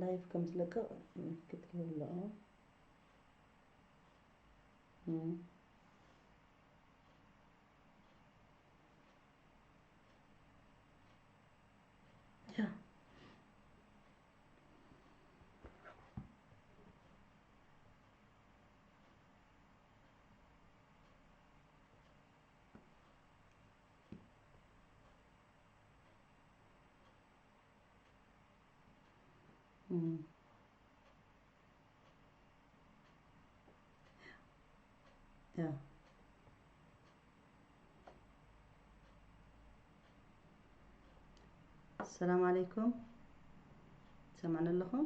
ላይቭ ከም ዝለቅቕ ምልክት ክህልዎ። እም። ያ። እም። ያ። ሰላም ዓለይኩም። ትሰምዑኒ ኣለኹም?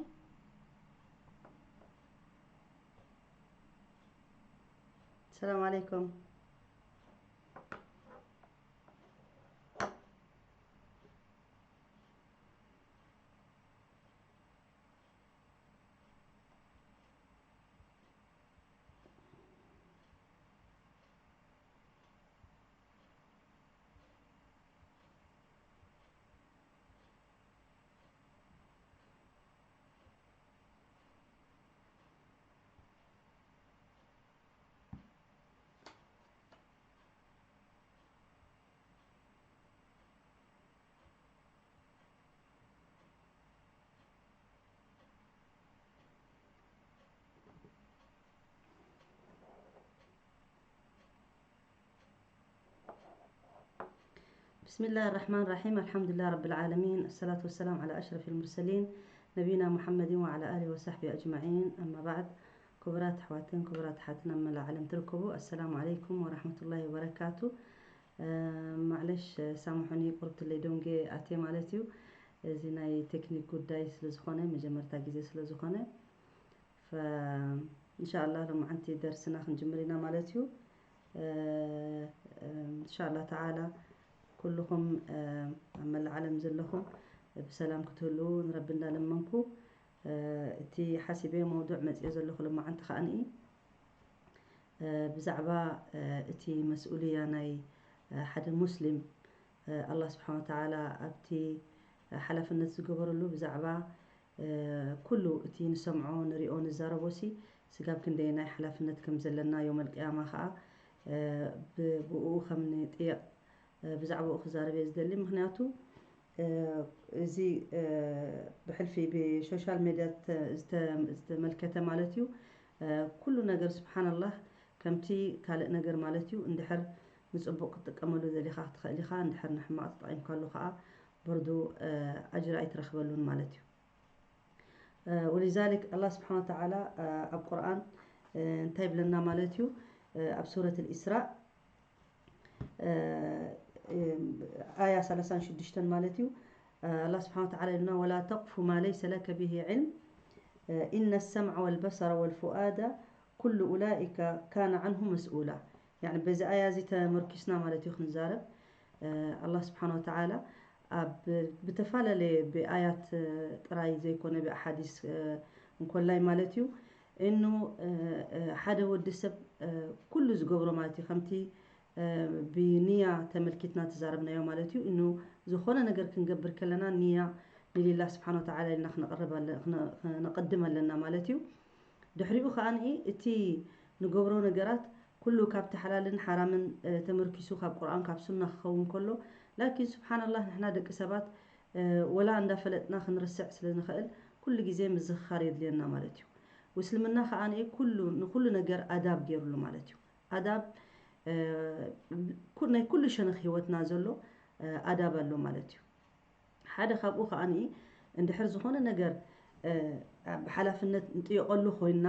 ሰላም ዓለይኩም። ብስሚላህ ራሕማን ራሒም። ኣልሓምዱሊላህ ረብል ዓለሚን። ኣሰላቱ ወሰላም ዓላ ኣሽረፊል ሙርሰሊን ነቢይና ሙሓመድን ወዓላ ኣሊሂ ወሳሕቢሂ ኣጅማዒን። ኣማ ባዕድ። ክቡራት ኣሕዋትን ክቡራት ኣሓትን ኣብ መላእ ዓለም ትርከቡ፣ ኣሰላሙ ዓለይኩም ወራሕመቱላሂ ወበረካቱ። እ፣ ማዕለሽ፣ ሳምሑኒ፣ ቁርብትለይ ደንጌ ኣትየ ማለት እዩ። እዚ ናይ ቴክኒክ ጉዳይ ስለ ዝኾነ፣ መጀመርታ ግዜ ስለ ዝኾነ፣ ፈ-፣ እንሻኣላህ ሎማዓንቲ ደርስና ክንጅምር ኢና ማለት እዩ። እ፣ እ፣ እንሻኣላህ ተዓላ ኩልኹም፣ እ፣ ኣብ መላእ ዓለም ዘለኹም ብሰላም ክትህልዉ ንረቢ እንዳለመንኩ፣ እ፣ እቲ ሓሲበዮ መውዱዕ መፅዮ ዘለኹ ሎማዓንቲ ከዓኒ፣ እ፣ ብዛዕባ፣ እ፣ እቲ መስኡልያ ናይ፣ እ፣ ሓደ ሙስሊም፣ እ፣ ኣላህ ስብሓን ወተዓላ ኣብቲ፣ እ፣ ሓላፍነት ዝገበረሉ ብዛዕባ፣ እ፣ ኩሉ እቲ ንሰምዖ፣ ንሪኦ፣ ንዛረቦ ሲ ስጋብ ክንደየናይ ሓላፍነት ከም ዘለና፣ ዮመል ቅያማ ኸዓ፣ እ፣ ብ-፣ ብእኡ ከም ንጥየቕ፣ እ፣ ብዛዕባኡ ክዛረብ እየ ዝደሊ። ምኽንያቱ፣ እ፣ እዚ፣ እ፣ ብሕልፊ ብሶሻል ሜድያ ዝተ-፣ ዝተ-፣ ዝተመልከተ ማለት እዩ። እ፣ ኩሉ ነገር ስብሓንላህ ከምቲ ካልእ ነገር ማለት እዩ። እንድሕር ንጽቡቕ ክትጥቀመሉ ደሊኻ ክትኽእል ኢኻ፣ እንድሕር ንሕማቕ ተጠቒምካሉ ኸዓ ብርዱ፣ እ፣ ኣጅሪ ኣይትረኽበሉን ማለት እዩ። እ፣ ወሊዛሊክ ኣላህ ስብሓን ወተዓላ፣ እ፣ ኣብ ቁርኣን፣ እ፣ እንታይ ይብለና ማለት እዩ? እ፣ ኣብ ሱረት ልኢስራእ፣ እ፣ እ፣ ኣያ ሰላሳን ሽዱሽተን ማለት እዩ። እ፣ ኣላህ ስብሓን ወተዓላ ይብለና፣ "ወላ ተቅፉ ማ ለይሰ ለከ ብሂ ዕልም፣ እ፣ ኢነ ሰምዐ ወልበሰረ ወልፉኣደ ኩሉ ኡላኢከ ካነ ዓንሁ መስኡላ።" ያዕኒ በዚ ኣያ እዚ ተመርኪስና ማለት እዩ ክንዛረብ። እ፣ ኣላህ ስብሓን ወተዓላ ኣብ ብተፈላለየ ብኣያት፣ እ፣ ጥራይ ዘይኮነ ብኣሓዲስ፣ እ፣ እንኮላይ ማለት እዩ። እኑ፣ እ፣ እ፣ ሓደ ወዲ ሰብ፣ እ፣ ኩሉ ዝገብሮ ማለት እዩ። ከምቲ፣ እ፣ ብንያ ተመልኪትና ተዛረብናዮ ማለት እዩ። እኑ ዝኾነ ነገር ክንገብር ከለና ንያ ንሊላህ ስብሓን ወተዓላ ኢልና ክነቕርብ ኣለ-፣ ክነ-፣ ክነቕድም ኣለና ማለት እዩ። ድሕሪኡ ከዓኒ እቲ ንገብሮ ነገራት ኩሉ ካብቲ ሓላልን ሓራምን፣ እ፣ ተመርኪሱ ካብ ቁርኣን ካብ ሱና ክኸውን ከሎ፣ ላኪን ስብሓንላህ ንሕና ደቂ ሰባት፣ እ፣ ወላ እንዳፈለጥና ክንርስዕ ስለ ንኽእል ኩሉ ግዜ ምዝኽኻር የድልየና ማለት እዩ። ውስልምና ከዓኒ ኩሉ፣ ንኩሉ ነገር ኣዳብ ገይሩሉ ማለት እዩ። ኣዳብ፣ እ፣ ኩ-፣ ናይ ኩሉ ሸነኽ ህይወትና ዘሎ፣ እ፣ ኣዳብ ኣሎ ማለት እዩ። ሓደ ካብኡ ከዓኒ እንድሕር ዝኾነ ነገር፣ እ፣ ብሓላፍነት ንጥየቐሉ ኮይንና፣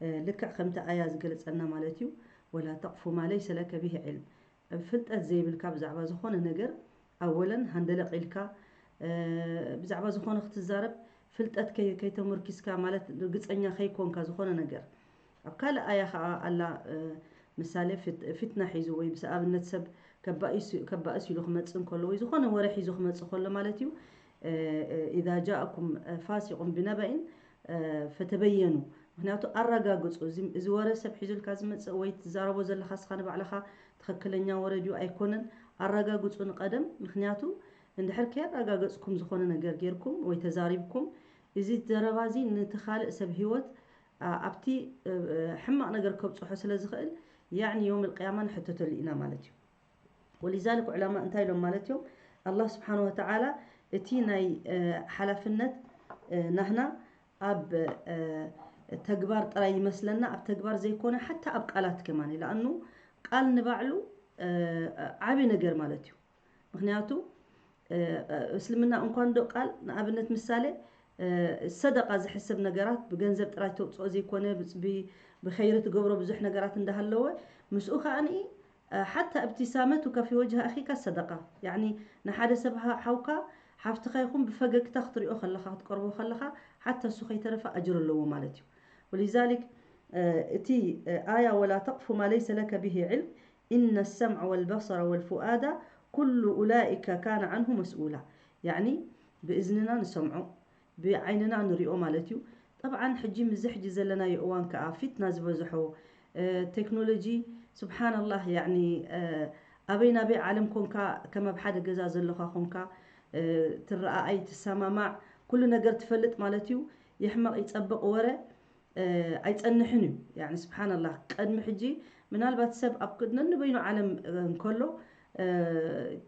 እ፣ ልክዕ ከምቲ ኣያ ዝገልጸልና ማለት እዩ፣ "ወላ ተቕፉ ማ ለይሰ ለከ ብሂ ዕልም።" ፍልጠት ዘይብልካ ብዛዕባ ዝኾነ ነገር ኣወለን ሃንደለቕ ኢልካ፣ እ፣ ብዛዕባ ዝኾነ ክትዛረብ ፍልጠት ከይ-፣ ከይተመርኪስካ ማለት ርግጸኛ ከይኮንካ ዝኾነ ነገር ኣብ ካልእ ኣያ ኸዓ ኣላ፣ እ፣ ምሳሌ ፊት-፣ ፊትና ሒዙ ወይ ብሰኣብነት ሰብ ከባኢሱ-፣ ከባእስ ኢሉ ክመጽእ እንከሎ ወይ ዝኾነ ወረ ሒዙ ክመጽእ ከሎ ማለት እዩ። እ፣ እ፣ "ኢዛ ጃእኩም ፋሲቁን ብነበኢን፣ እ፣ ፈተበየኑ።" ምኽንያቱ ኣረጋግጹ። እዚ፣ እዚ ወረ ሰብ ሒዙልካ ዝመጽእ ወይ ትዛረቦ ዘለኻ እስኻ ንባዕልኻ ትኽክለኛ ወረ ድዩ ኣይኮነን፣ ኣረጋግጹ ንቐደም። ምኽንያቱ እንድሕር ከየረጋገጽኩም ዝኾነ ነገር ጌርኩም ወይ ተዛሪብኩም፣ እዚ ዘረባ እዚ ነቲ ካልእ ሰብ ህይወት ኣብቲ ሕማቕ ነገር ከብፅሖ ስለ ዝኽእል ያዕኒ የውም ልቅያማ ንሕተተሉ ኢና ማለት እዩ። ወሊዛልክ ዑለማ እንታይ ኢሎም ማለት እዮም? ኣላህ ስብሓን ወተዓላ እቲ ናይ ሓላፍነት ናህና ኣብ ተግባር ጥራይ ይመስለና፣ ኣብ ተግባር ዘይኮነ ሓታ ኣብ ቃላት ከማን። ለኣኑ ቃል ንባዕሉ ዓብዪ ነገር ማለት እዩ። ምክንያቱ እስልምና እንኳን ዶ ቃል ንኣብነት ምሳሌ ሰደቃ ዝሕሰብ ነገራት ብገንዘብ ጥራይ ተውፅኦ ዘይኮነ ብኸይሪ ትገብሮ ብዙሕ ነገራት እንዳሃለወ ምስኡ ከዓኒ ሓታ እብትሳመቱከ ፊ ወጅህ ኣኺካ ሰደቃ። ያኒ ንሓደ ሰብ ሓውካ ሓፍትኻ ይኹን ብፈገግታ ክትሪኦ ከለኻ ክትቀርቦ ከለኻ ሓታ እሱ ከይተረፈ ኣጅር ኣለዎ ማለት እዩ። ወሊዛሊክ እቲ ኣያ ወላ ተቅፉ ማ ለይሰ ለከ ብሂ ዕልም ኢነ ሰምዐ ወልበሰረ ወልፉኣዳ ኩሉ ኡላኢከ ካነ ዓንሁ መስኡላ። ያኒ ብእዝንና ንሰምዖ ብዓይንና ንሪኦ ማለት እዩ። ጠብዓን ሕጂ ምዚ ሕጂ ዘለናዮ እዋን ከዓ ፊትና ዝበዝሖ ቴክኖሎጂ ስብሓንላህ ያኒ ኣበይ ናበይ ዓለም ኮንካ ከም ኣብ ሓደ ገዛ ዘለኻ ኮንካ ትረኣኣይ ትሰማማዕ ኩሉ ነገር ትፈልጥ ማለት እዩ። ይሕመቕ ይፀብቕ ወረ ኣይፀንሕን እዩ። ያኒ ስብሓንላህ ቅድሚ ሕጂ ምናልባት ሰብ ኣብ ነንበይኑ ዓለም እንከሎ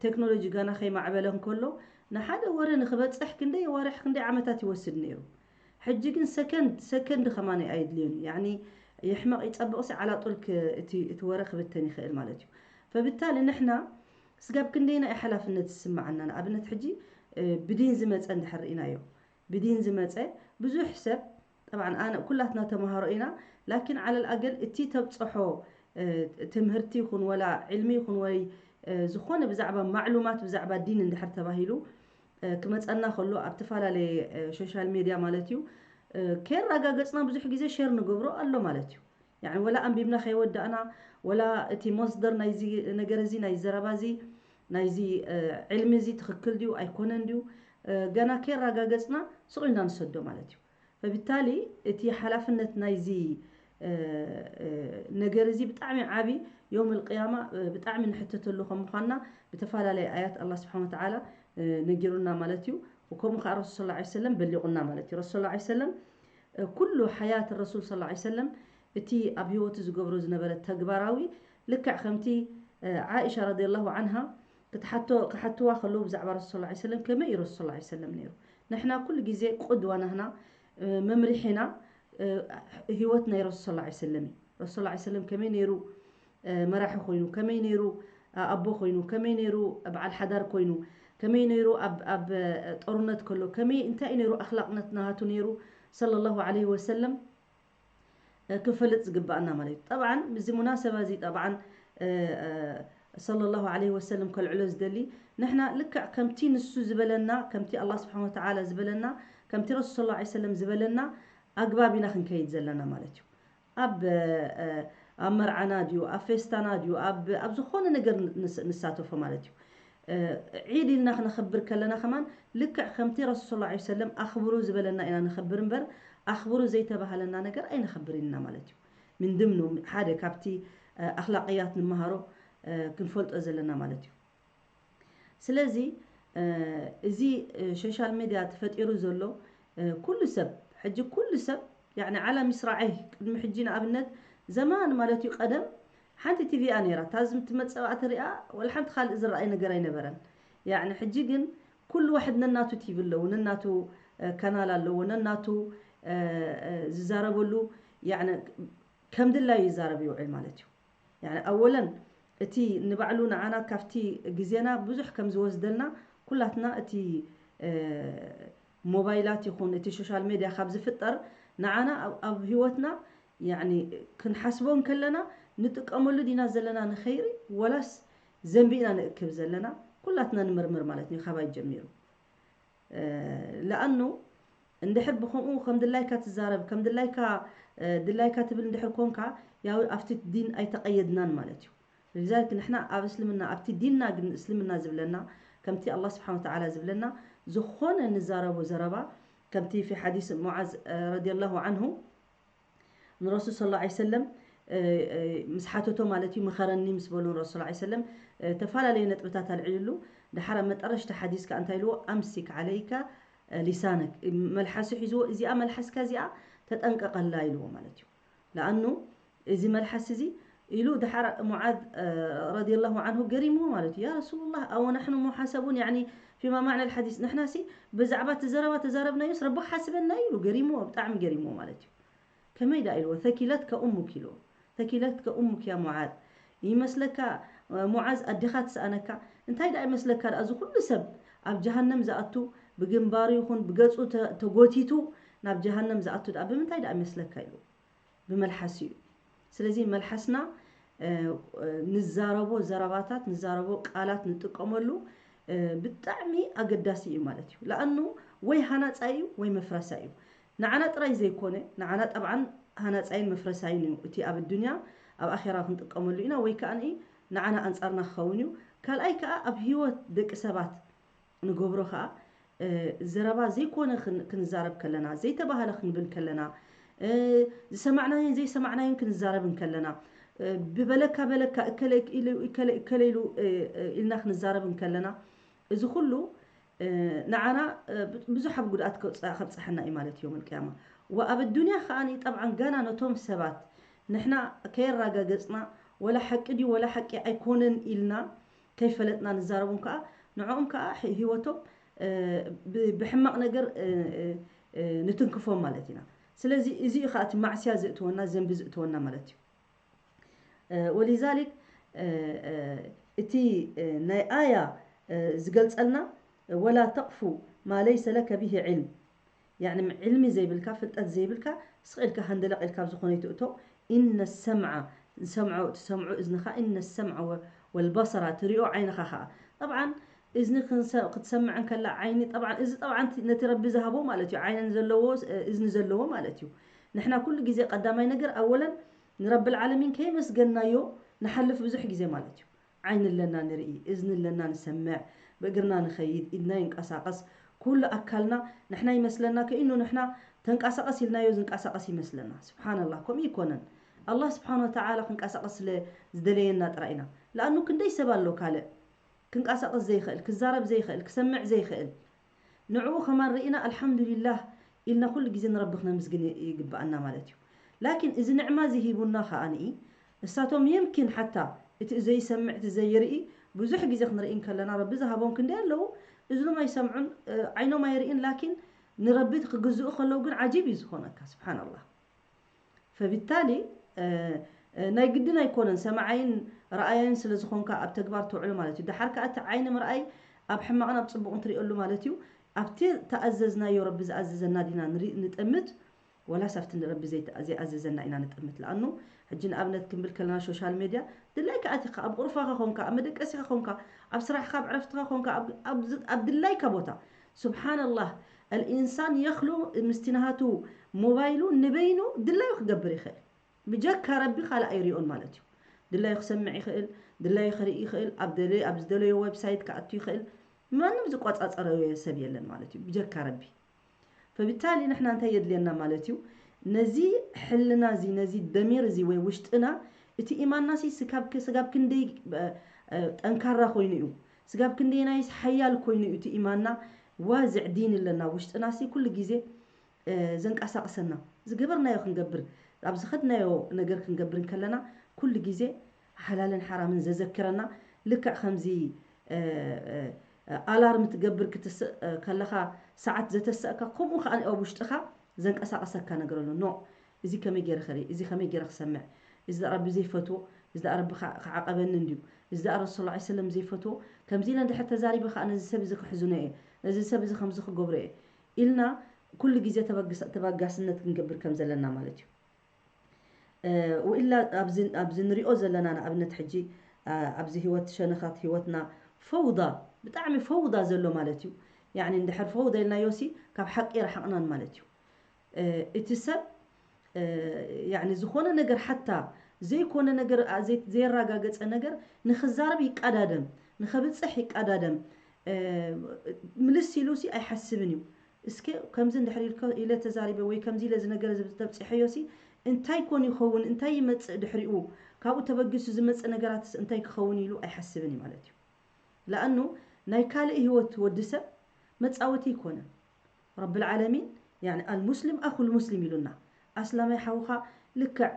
ቴክኖሎጂ ገና ከይማዕበለ እንከሎ ንሓደ ወረ ንክበፅሕ ክንደይ ኣዋርሕ ክንደይ ዓመታት ይወስድ ነይሩ። ሕጂ ግን ሰከንድ ሰከንድ ከማን ኣየድልዮን እዩ። ያኒ ይሕመቕ ይፀብቕሲ ዓላጡል እቲ ወረ ክብተን ይኽእል ማለት እዩ። ፈብታሊ ንሕና ስጋብ ክንደይና እዩ ሓላፍነት ዝስምዓና? ንኣብነት ሕጂ ብዲን ዝመፀ እንድሕር ርኢናዮ ብዲን ዝመፀ ብዙሕ ሰብ ጠብዓን ኣነ ኩላትና ተምሃሮ ኢና። ላኪን ዓለል ኣገል እቲ ተብፀሖ ትምህርቲ ይኹን ወላ ዕልሚ ይኹን ወይ ዝኾነ ብዛዕባ ማዕሉማት ብዛዕባ ዲን እንድሕር ተባሂሉ ክመፀና ከሎ ኣብ ተፈላለየ ሶሻል ሜድያ ማለት እዩ ከየረጋገፅና ብዙሕ ግዜ ሸር ንገብሮ ኣሎ ማለት እዩ። ያኒ ወላ ኣንቢብና ከይወዳእና ወላ እቲ መስደር ናይዚ ነገር እዚ ናይ ዘረባ እዚ ናይዚ ዕልሚ እዚ ትኽክል ድዩ ኣይኮነን ድዩ ገና ከየረጋገፅና ስቕ ኢልና ንሰዶ ማለት እዩ። ፈብታሊ እቲ ሓላፍነት ናይዚ ነገር እዚ ብጣዕሚ ዓብዪ የውም ልቅያማ ብጣዕሚ ንሕተተሉ ከም ምዃንና ብተፈላለየ ኣያት ኣላ ስብሓን ወተዓላ ነጊሩና ማለት እዩ። ከምኡ ከዓ ረሱል ስ ሰለም በሊቑና ማለት እዩ። ረሱል ስ ሰለም ኩሉ ሓያት ረሱል ስ ሰለም እቲ ኣብ ህይወቱ ዝገብሮ ዝነበረ ተግባራዊ ልክዕ ከምቲ ዓኢሻ ረዲየላሁ ዓንሃ ክትሓቶ ክሓትዋ ከለዉ ብዛዕባ ረሱል ስ ሰለም ከመይ እዩ ረሱል ስ ሰለም ነይሩ? ንሕና ኩሉ ግዜ ቁድዋ ናህና መምርሒና ህይወት ናይ ረሱል ስ ሰለም እዩ። ረሱል ስ ሰለም ከመይ ነይሩ መራሒ ኮይኑ፣ ከመይ ነይሩ ኣቦ ኮይኑ፣ ከመይ ነይሩ በዓል ሓዳር ኮይኑ፣ ከመይ ነይሩ ኣብ ጦርነት ከሎ፣ ከመይ እንታይ ነይሩ ኣኽላቕነት ናሃቱ ነይሩ ሰለላሁ ዓለይሂ ወሰለም ክፈልጥ ዝግባኣና ማለት እዩ። ጠብዓን እዚ ሙናሰባ እዚ ጠብዓን ሰለላሁ ዓለይሂ ወሰለም ከልዕሎ ዝደሊ ንሕና ልክዕ ከምቲ ንሱ ዝበለና ከምቲ ኣላ ስብሓን ወተዓላ ዝበለና ከምቲ ረሱል ስ ሰለም ዝበለና ኣግባብ ኢና ክንከይድ ዘለና ማለት እዩ። ኣብ ኣብ መርዓና ድዩ ኣብ ፌስታና ድዩ ኣብ ኣብ ዝኾነ ነገር ንሳተፎ ማለት እዩ። ዒድ ኢልና ክነኽብር ከለና ከማን ልክዕ ከምቲ ረሱል ስ ሰለም ኣኽብሩ ዝበለና ኢና ንኸብር እምበር ኣኽብሩ ዘይተባሃለና ነገር ኣይነኸብር ኢልና ማለት እዩ። ምን ድምኑ ሓደ ካብቲ ኣኽላቅያት ንመሃሮ ክንፈልጦ ዘለና ማለት እዩ። ስለዚ እዚ ሶሻል ሜድያ ተፈጢሩ ዘሎ ኩሉ ሰብ ሕጂ ኩሉ ሰብ ያኒ ዓለም ይስራዐይ ቅድሚ ሕጂ ንኣብነት ዘማን ማለት እዩ ቀደም ሓንቲ ቲቪ እያ ነይራ እታ ዝም ትመፀእ እያ ተሪኣ ወላ ሓንቲ ካልእ ዝረኣይ ነገር ኣይነበረን። ያኒ ሕጂ ግን ኩሉ ዋሕድ ነናቱ ቲቪ ኣለዎ ነናቱ ካናል ኣለዎ ነናቱ ዝዛረበሉ ያኒ ከም ድላዩ ይዛረብ ይውዕል ማለት እዩ። ያኒ ኣወለን እቲ ንባዕሉ ንዓና ካብቲ ግዜና ብዙሕ ከም ዝወስደልና ኩላትና እቲ ሞባይላት ይኹን እቲ ሶሻል ሜድያ ካብ ዝፍጠር ንዓና ኣብ ህይወትና ያኒ ክንሓስቦ እንከለና ንጥቀመሉ ዲና ዘለና ንኸይሪ ወላስ ዘንቢእና ንእክብ ዘለና ኩላትና ንምርምር ማለት እዩ ካባይ ጀሚሩ። ለኣኑ እንድሕር ብከምኡ ከም ድላይካ ትዛረብ ከም ድላይካ ድላይካ ትብል እንድሕር ኮንካ ያው ኣብቲ ዲን ኣይተቐየድናን ማለት እዩ። لذلك ንሕና ኣብ እስልምና ኣብቲ ዲንና ግን እስልምና ዝብለና ከምቲ ኣላ ስብሓን ወተዓላ ዝብለና ዝኾነ ንዛረቦ ዘረባ ከምቲ ፊ ሓዲስ ሙዓዝ ረዲየላሁ ዓንሁ ንረሱል ስለ ላ ሰለም ምስ ሓተቶ ማለት እዩ ምኸረኒ ምስ በሉ ንረሱል ስለ ሰለም ተፈላለየ ነጥብታት ኣልዒልሉ። ድሓር ኣብ መጠረሽታ ሓዲስ ከዓ እንታይ ኢልዎ ኣምሲክ ዓለይካ ሊሳነክ፣ መልሓሱ ሒዝዎ፣ እዚኣ መልሓስካ እዚኣ ተጠንቀቐላ ኢልዎ ማለት እዩ። ለኣኑ እዚ መልሓስ እዚ ኢሉ ድሓር ሙዓዝ ረዲየላሁ ዓንሁ ገሪምዎ ማለት እዩ። ያ ረሱሉላህ፣ ኣወ ናሕኑ ሙሓሰቡን፣ ያኒ ፊማ ማዕና ልሓዲስ፣ ንሕናሲ ብዛዕባ እቲ ዘረባ ተዛረብናዮስ ረቢ ክሓስበና እዩ ኢሉ ገሪምዎ፣ ብጣዕሚ ገሪምዎ ማለት እዩ። ከመይ ደኣ ኢልዎ? ተኪለትከ ኡሙክ ኢልዎ። ተኪለትከ ኡሙክ ያ ሙዓዝ። ይመስለካ ሙዓዝ ኣዴኻ ትስኣነካ? እንታይ ደኣ ይመስለካ ደኣ እዚ ኩሉ ሰብ ኣብ ጀሃነም ዝኣቱ ብግንባሩ ይኹን ብገጹ ተ- ተጎቲቱ ናብ ጀሃነም ዝኣቱ ደኣ ብምንታይ ደኣ ይመስለካ ኢልዎ። ብመልሓስ እዩ። ስለዚ መልሓስና ንዛረቦ ዘረባታት ንዛረቦ ቃላት ንጥቀመሉ ብጣዕሚ ኣገዳሲ እዩ ማለት እዩ። ለኣኑ ወይ ሃናፃይ እዩ ወይ መፍረሳይ እዩ። ንዓና ጥራይ ዘይኮነ ንዓና ጠብዓን ሃናፃይን መፍረሳይን እዩ። እቲ ኣብ ዱንያ ኣብ ኣኼራ ክንጥቀመሉ ኢና ወይ ከዓ ንዓና ኣንፃርና ክኸውን እዩ። ካልኣይ ከዓ ኣብ ህይወት ደቂ ሰባት ንገብሮ ከዓ ዘረባ ዘይኮነ ክንዛረብ ከለና ዘይተባህለ ክንብል ከለና ዝሰማዕናዮን ዘይሰማዕናዮን ክንዛረብ እንከለና ብበለካ በለካ እከለ ኢሉ ኢልና ክንዛረብ እንከለና እዚ ኩሉ ንዓና ብዙሕ ኣብ ጉድኣት ከብፅሐና እዩ ማለት እዩ። የውመል ቅያማ ወኣብ ዱንያ ከዓ ጠብዓን ገና ነቶም ሰባት ንሕና ከየራጋገፅና ወላ ሓቂ ድዩ ወላ ሓቂ ኣይኮነን ኢልና ከይፈለጥና ንዛረቦም ከዓ ንዕኦም ከዓ ህይወቶም ብሕማቕ ነገር ንትንክፎም ማለት ኢና። ስለዚ እዚ እዩ ከዓ እቲ ማዕስያ ዘእትወና ዘንቢ ዘእትወና ማለት እዩ። ወሊዛሊክ እቲ ናይ ኣያ ዝገልፀልና ወላ ተቕፉ ማ ለይሰ ለከ ብሂ ዕልም ያኒ ዕልሚ ዘይብልካ ፍልጠት ዘይብልካ ስቕ ኢልካ ሃንደለቕ ኢልካ ኣብ ዝኾነ ይትእቶ። ኢነ ሰምዓ ዝሰምዖ ትሰምዖ እዝንኻ ኢነ ሰምዓ ወልበሰራ ትሪኦ ዓይንኻ ኸዓ ጠብዓን እዝኒ ክትሰምዕ እንከላ ዓይኒ ጠብዓን እዚ ጠብዓን ነቲ ረቢ ዝሃቦ ማለት እዩ። ዓይንን ዘለዎ እዝኒ ዘለዎ ማለት እዩ። ንሕና ኩሉ ግዜ ቀዳማይ ነገር ኣወለን ንረብል ዓለሚን ከየመስገናዮ ንሓልፍ ብዙሕ ግዜ ማለት እዩ። ዓይኒ ኣለና ንርኢ፣ እዝኒ ኣለና ንሰምዕ፣ ብእግርና ንኸይድ፣ ኢድና ይንቀሳቐስ፣ ኩሉ ኣካልና ንሕና ይመስለና ከኢኑ ንሕና ተንቀሳቐስ ኢልናዮ ዝንቀሳቐስ ይመስለና። ስብሓንላህ ከምኡ ይኮነን። ኣላህ ስብሓን ወተዓላ ክንቀሳቐስ ስለ ዝደለየና ጥራይ ኢና። ለኣኑ ክንደይ ሰብ ኣሎ ካልእ ክንቀሳቐስ ዘይኽእል፣ ክዛረብ ዘይኽእል፣ ክሰምዕ ዘይኽእል። ንዕኡ ከማን ርኢና ኣልሓምዱሊላህ ኢልና ኩሉ ግዜ ንረቢ ክነምስግን ይግብኣና ማለት እዩ። ላኪን እዚ ንዕማ እዚ ሂቡና ከኣ ንኢ እሳቶም የምኪን ሓታ እቲ ዘይሰምዕ እቲ ዘይርኢ ብዙሕ ግዜ ክንርኢ እንከለና ረቢ ዝሃቦም ክንደይ ኣለዉ እዝኖም ኣይሰምዑን ዓይኖም ኣይርእን ላኪን ንረቢ ክግዝኡ ከለዉ ግን ዓጂብ እዩ ዝኾነካ ስብሓንላህ። ፈቢታሊ ናይ ግድን ኣይኮነን ሰማዓይን ረኣያይን ስለ ዝኾንካ ኣብ ተግባር ተውዕሎ ማለት እዩ። ደሓር ከኣ እቲ ዓይኒ ምርኣይ ኣብ ሕማቕን ኣብ ጽቡቕን ትሪኦሉ ማለት እዩ። ኣብቲ ተኣዘዝናዮ ረቢ ዝኣዘዘና ዲና ንጠምት ወላስ ኣብቲ ረቢ ዘይኣዘዘና ኢና ንጠምት? ለኣኑ ሕጂ ንኣብነት ክንብል ከለና ሶሻል ሜድያ ድላይካ ኣቲኻ ኣብ ቁርፋኻ ኾንካ ኣብ መደቀሲኻ ኾንካ ኣብ ስራሕኻ ኣብ ዕረፍትኻ ኾንካ ኣብ ድላይካ ቦታ ስብሓንላህ ኣልኢንሳን የኽሉ ምስቲ ናሃቱ ሞባይሉ ንበይኑ ድላዩ ክገብር ይኽእል ብጀካ ረቢ ካልእ ኣይሪኦን ማለት እዩ። ድላዩ ክሰምዕ ይኽእል፣ ድላዩ ክርኢ ይኽእል፣ ኣብ ደለዩ ኣብ ዝደለዮ ዌብሳይት ክኣቱ ይኽእል። ማንም ዝቆጻጸረዮ ሰብ የለን ማለት እዩ ብጀካ ረቢ። ፈቢታሊ ንሕና እንታይ የድልየና ማለት እዩ? ነዚ ሕልና እዚ ነዚ ደሚር እዚ ወይ ውሽጥና እቲ ኢማንና ሲ ስጋብ ስጋብ ክንደይ ጠንካራ ኮይኑ እዩ ስጋብ ክንደይ ናይስ ሓያል ኮይኑ እዩ እቲ ኢማንና ዋዝዕ ዲን ኣለና ውሽጥና ሲ ኩሉ ግዜ ዘንቀሳቕሰና ዝገበርናዮ ክንገብር ኣብ ዝኸድናዮ ነገር ክንገብር እንከለና ኩሉ ግዜ ሓላልን ሓራምን ዘዘክረና ልክዕ ከምዚ ኣላርም ትገብር ክትስእ ከለኻ ሰዓት ዘተሰእካ ከምኡ ከዓ ኣብ ውሽጥኻ ዘንቀሳቐሰካ ነገር ኣሎ ኖ እዚ ከመይ ገይረ ክርኢ እዚ ከመይ ገይረ ክሰምዕ እዚ ደኣ ረቢ ዘይፈትዎ እዚ ደኣ ረቢ ክዓቐበኒ እንድዩ እዚ ደኣ ረሱ ላ ሰለም ዘይፈትዎ ከምዚ ኢለ እንድሕር ተዛሪበ ከዓ ነዚ ሰብ እዚ ክሕዝኖ እየ ነዚ ሰብ እዚ ከምዚ ክገብሮ እየ ኢልና ኩሉ ግዜ ተበጋስነት ክንገብር ከም ዘለና ማለት እዩ። ወኢላ ኣብዚ ንሪኦ ዘለና ንኣብነት ሕጂ ኣብዚ ህይወት ሸነኻት ህይወትና ፈውዳ ብጣዕሚ ፈውዳ ዘሎ ማለት እዩ። ያኒ እንድሕር ፈውዳ ኢልናዮሲ ካብ ሓቂ ረሓቕናን ማለት እዩ። እቲ ሰብ ያኒ ዝኾነ ነገር ሓታ ዘይኮነ ነገር ዘየራጋገፀ ነገር ንክዛረብ ይቃዳደም ንከብፅሕ ይቃዳደም ምልስ ኢሉሲ ኣይሓስብን እዩ። እስከ ከምዚ እንድሕር ኢለ ተዛሪበ ወይ ከምዚ ኢለ እዚ ነገር እዚ ተብፂሐዮሲ እንታይ ኮን ይኸውን እንታይ ይመፅእ ድሕሪኡ ካብኡ ተበጊሱ ዝመፅእ ነገራትስ እንታይ ክኸውን ኢሉ ኣይሓስብን እዩ ማለት እዩ። ለኣኑ ናይ ካልእ ህይወት ወዲ ሰብ መፃወቲ ኣይኮነን። ረብል ዓለሚን፣ ያኒ ኣልሙስሊም ኣኹል ሙስሊም ኢሉና። ኣስላማይ ሓውኻ ልክዕ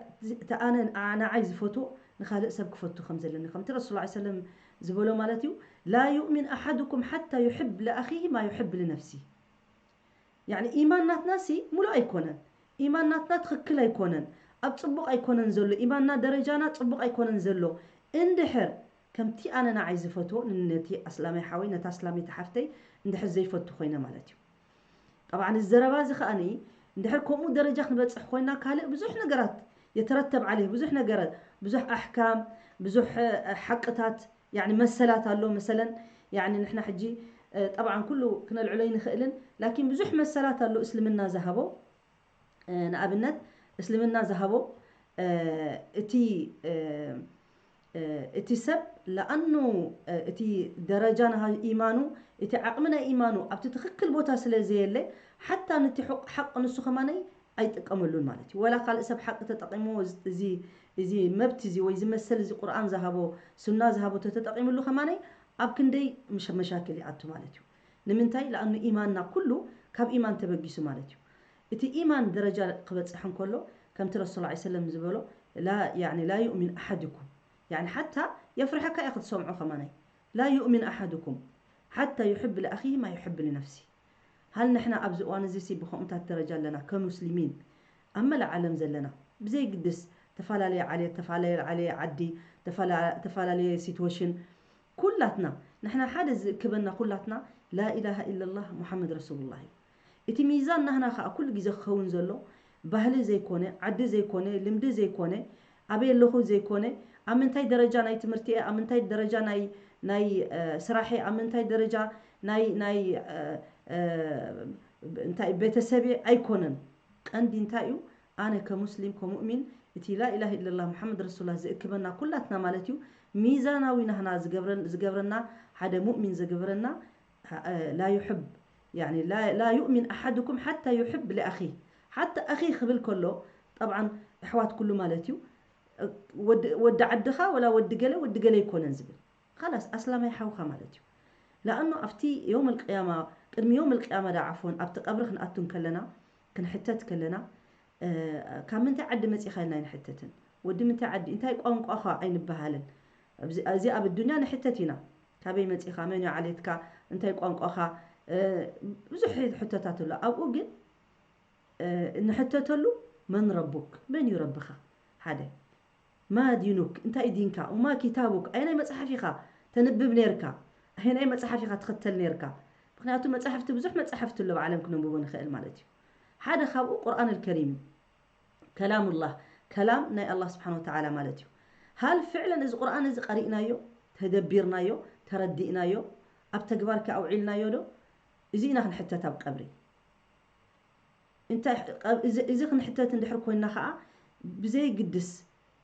እቲ ኣነ ንዓይ ዝፈትዎ ንኻልእ ሰብ ክፈቱ ከም ዘለኒ፣ ከምቲ ረሱል ሰለላሁ ዐለይሂ ወሰለም ዝበሎ ማለት እዩ። ላ ዩእሚን ኣሓዱኩም ሓታ ዩሕብ ለኣኺሂ ማ ዩሕብ ልነፍሲ። ያኒ ኢማን ናትናሲ ሙሉእ ኣይኮነን። ኢማን ናትና ትኽክል ኣይኮነን። ኣብ ጽቡቕ ኣይኮነን ዘሎ። ኢማንና ደረጃና ጽቡቕ ኣይኮነን ዘሎ። እንድሕር ከምቲ ኣነ ንዓይ ዝፈትዎ ነቲ ኣስላማይ ሓወይ፣ ነታ ኣስላመይቲ ሓፍተይ እንድሕር ዘይፈቱ ኮይነ ማለት እዩ። ጠብዓን እዚ ዘረባ እዚ ከኣኒ እንድሕር ከምኡ ደረጃ ክንበጽሕ ኮይና ካልእ ብዙሕ ነገራት የተረተብ ዓለይ፣ ብዙሕ ነገራት፣ ብዙሕ ኣሕካም፣ ብዙሕ ሓቅታት፣ ያኒ መሰላት ኣሎ። መሰለን ያኒ ንሕና ሕጂ ጠብዓን ኩሉ ክነልዕሎ ይንኽእልን፣ ላኪን ብዙሕ መሰላት ኣሎ እስልምና ዝሃቦ። ንኣብነት እስልምና ዝሃቦ እቲ እቲ ሰብ ለኣኑ እቲ ደረጃ ናይ ኢማኑ፣ እቲ ዓቕሚ ናይ ኢማኑ ኣብቲ ትኽክል ቦታ ስለ ዘየለ፣ ሓታ ነቲ ሑቕ ሓቂ ንሱ ከማነይ ኣይጥቀመሉን ማለት እዩ። ወላ ካልእ ሰብ ሓቂ ተጠቒምዎ፣ እዚ፣ እዚ መብት እዚ ወይ እዚ መሰል እዚ ቁርኣን ዝሃቦ፣ ሱና ዝሃቦ ተተጠቒምሉ ከማነይ ኣብ ክንደይ ምሽ-፣ መሻክል ይኣቱ ማለት እዩ። ንምንታይ? ለኣኑ ኢማንና ኩሉ ካብ ኢማን ተበጊሱ ማለት እዩ። እቲ ኢማን ደረጃ ክበጽሕ እንከሎ፣ ከምቲ ረሱል ሰለላሁ ዐለይሂ ወሰለም ዝበሎ፣ ላ፣ ያኒ ላ ዩእሚን ኣሓድኩም፣ ያኒ ሓታ የፍርሐካ እየ ክትሰምዖ ከማናይ። ላ ዩእሚን ኣሓድኩም ሓታ ዩሕብ ልኣኺሂ ማ ዩሕብ ልነፍሲ። ሃል ንሕና ኣብዚ እዋን እዚ ሲ ብኸምኡታት ደረጃ ኣለና ከሙስሊሚን ኣብ መላእ ዓለም ዘለና? ብዘይግድስ ተፈላለየ ዓሌት፣ ተፈላለየ ዓሌ ዓዲ፣ ተፈላ-፣ ተፈላለየ ሲትዌሽን፣ ኩላትና ንሕና ሓደ ዝእክበና ኩላትና ላኢላሃ ኢለላህ ሙሓመድ ረሱሉላህ እዩ። እቲ ሚዛን ናህና ኸኣ ኩሉ ግዜ ክኸውን ዘሎ ባህሊ ዘይኮነ፣ ዓዲ ዘይኮነ፣ ልምዲ ዘይኮነ፣ ኣበይ ኣለኹ ዘይኮነ፣ ኣብ ምንታይ ደረጃ ናይ ትምህርቲ እየ፣ ኣብ ምንታይ ደረጃ ናይ፣ ናይ፣ እ፣ ስራሕ እየ፣ ኣብ ምንታይ ደረጃ ናይ፣ ናይ፣ እ፣ እ፣ እንታይ ቤተሰብ እየ ኣይኮነን። ቀንዲ እንታይ እዩ? ኣነ ከሙስሊም፣ ከሙእሚን፣ እቲ ላኢላሃ ኢለላህ ሙሓመድ ረሱሉላህ ዝእክበና ኩላትና ማለት እዩ። ሚዛናዊ ናህና ዝገብረን-፣ ዝገብረና፣ ሓደ ሙእሚን ዝገብረና፣ እ፣ ላ ዩሕብ፣ ያኒ ላ፣ ላ ዩእሚን ኣሓድኩም ሓታ ዩሕብ ሊኣኺ። ሓታ ኣኺ ክብል ከሎ፣ ጠብዓን ኣሕዋት ኩሉ ማለት እዩ። ወዲ፣ ወዲ ዓድኻ ወላ ወዲ ገለ፣ ወዲ ገለ ኣይኮነን ዝብል። ኻላስ ኣስላማይ ሓውኻ ማለት እዩ። ለኣኑ ኣብቲ የውመል ቅያማ፣ ቅድሚ የውመል ቅያማ ዳ ዓፎን ኣብቲ ቀብሪ ክንኣቱ እንከለና፣ ክንሕተት ከለና፣ እ፣ ካብ ምንታይ ዓዲ መጺኻ ኢልና ኣይንሕተትን። ወዲ ምንታይ ዓዲ፣ እንታይ ቋንቋኻ ኣይንበሃልን። ኣብዚ፣ እዚ ኣብ ኣዱንያ ንሕተት ኢና። ካበይ መጺኻ፣ መን እዩ ዓሌትካ፣ እንታይ ቋንቋኻ፣ እ፣ ብዙሕ ሕቶታት ኣሎ። ኣብኡ ግን፣ እ፣ እንሕተተሉ መን ረቡክ፣ መን እዩ ረብኻ? ሓደ። ማ ዲኑክ፣ እንታይ እዩ ዲንካ? ወማ ኪታቡክ፣ ኣየናይ መጽሓፍ ኢኻ ተንብብ ነይርካ? ኣየናይ መጽሓፍ ኢኻ ትኽተል ነይርካ? ምኽንያቱ መጻሕፍቲ፣ ብዙሕ መጻሕፍቲ ኣሎ ኣብ ዓለም ክነንብቦ ንኽእል ማለት እዩ። ሓደ ካብኡ ቁርኣን ኣልከሪም እዩ። ከላሙላህ፣ ከላም ናይ ኣላህ ስብሓን ወተዓላ ማለት እዩ። ሃል ፍዕለን እዚ ቁርኣን እዚ ቀሪእናዮ፣ ተደቢርናዮ፣ ተረዲእናዮ፣ ኣብ ተግባር ከ ኣውዒልናዮ ዶ? እዚ ኢና ክንሕተት ኣብ ቀብሪ። እንታይ፣ ቀብ-፣ እዚ፣ እዚ ክንሕተት እንድሕር ኮይንና ኸዓ፣ ብዘይግድስ፣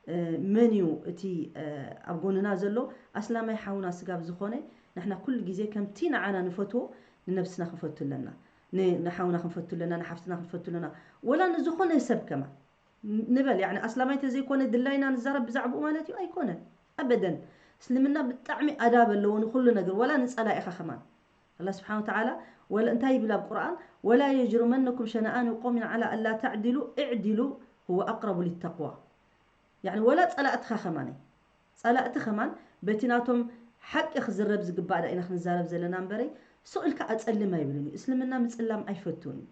እ፣ መን እዩ እቲ፣ እ፣ ኣብ ጎንና ዘሎ ኣስላማይ ሓውና ስጋብ ዝኾነ፣ ንሕና ኩሉ ግዜ ከምቲ ንዓና ንፈትዎ ንነብስና ክንፈቱ ኣለና። ን-፣ ንሓውና ክንፈቱ ኣለና፣ ንሓፍትና ክንፈቱ ኣለና። ወላ ንዝኾነ ሰብ ከማን ን-፣ ንበል፣ ያዕኒ ኣስላማይ ተዘይኮነ ድላይና ንዛረብ ብዛዕባኡ ማለት እዩ? ኣይኮነን። ኣበደን። እስልምና ብጣዕሚ ኣዳብ ኣለዎ ንኹሉ ነገር፣ ወላ ንጸላኢኻ ከማን። ኣላህ ስብሓን ወተዓላ ወላ እንታይ ይብል ኣብ ቁርኣን? "ወላ የጅርመነኩም ሸነኣኑ ቆውሚን ዓላ ኣላ ተዕዲሉ እዕዲሉ ሁወ ኣቅረቡ ሊተቅዋ።" ያዕኒ ወላ ጸላእትኻ ከማን፣ ጸላእቲ ከማን በቲ ናቶም ሓቂ ክዝረብ ዝግባእ ዳ ኢና ክንዛረብ ዘለና እምበረይ፣ ስቕ ኢልካ ኣጸልም ኣይብልን እዩ። እስልምና ምጽላም ኣይፈቱን እዩ።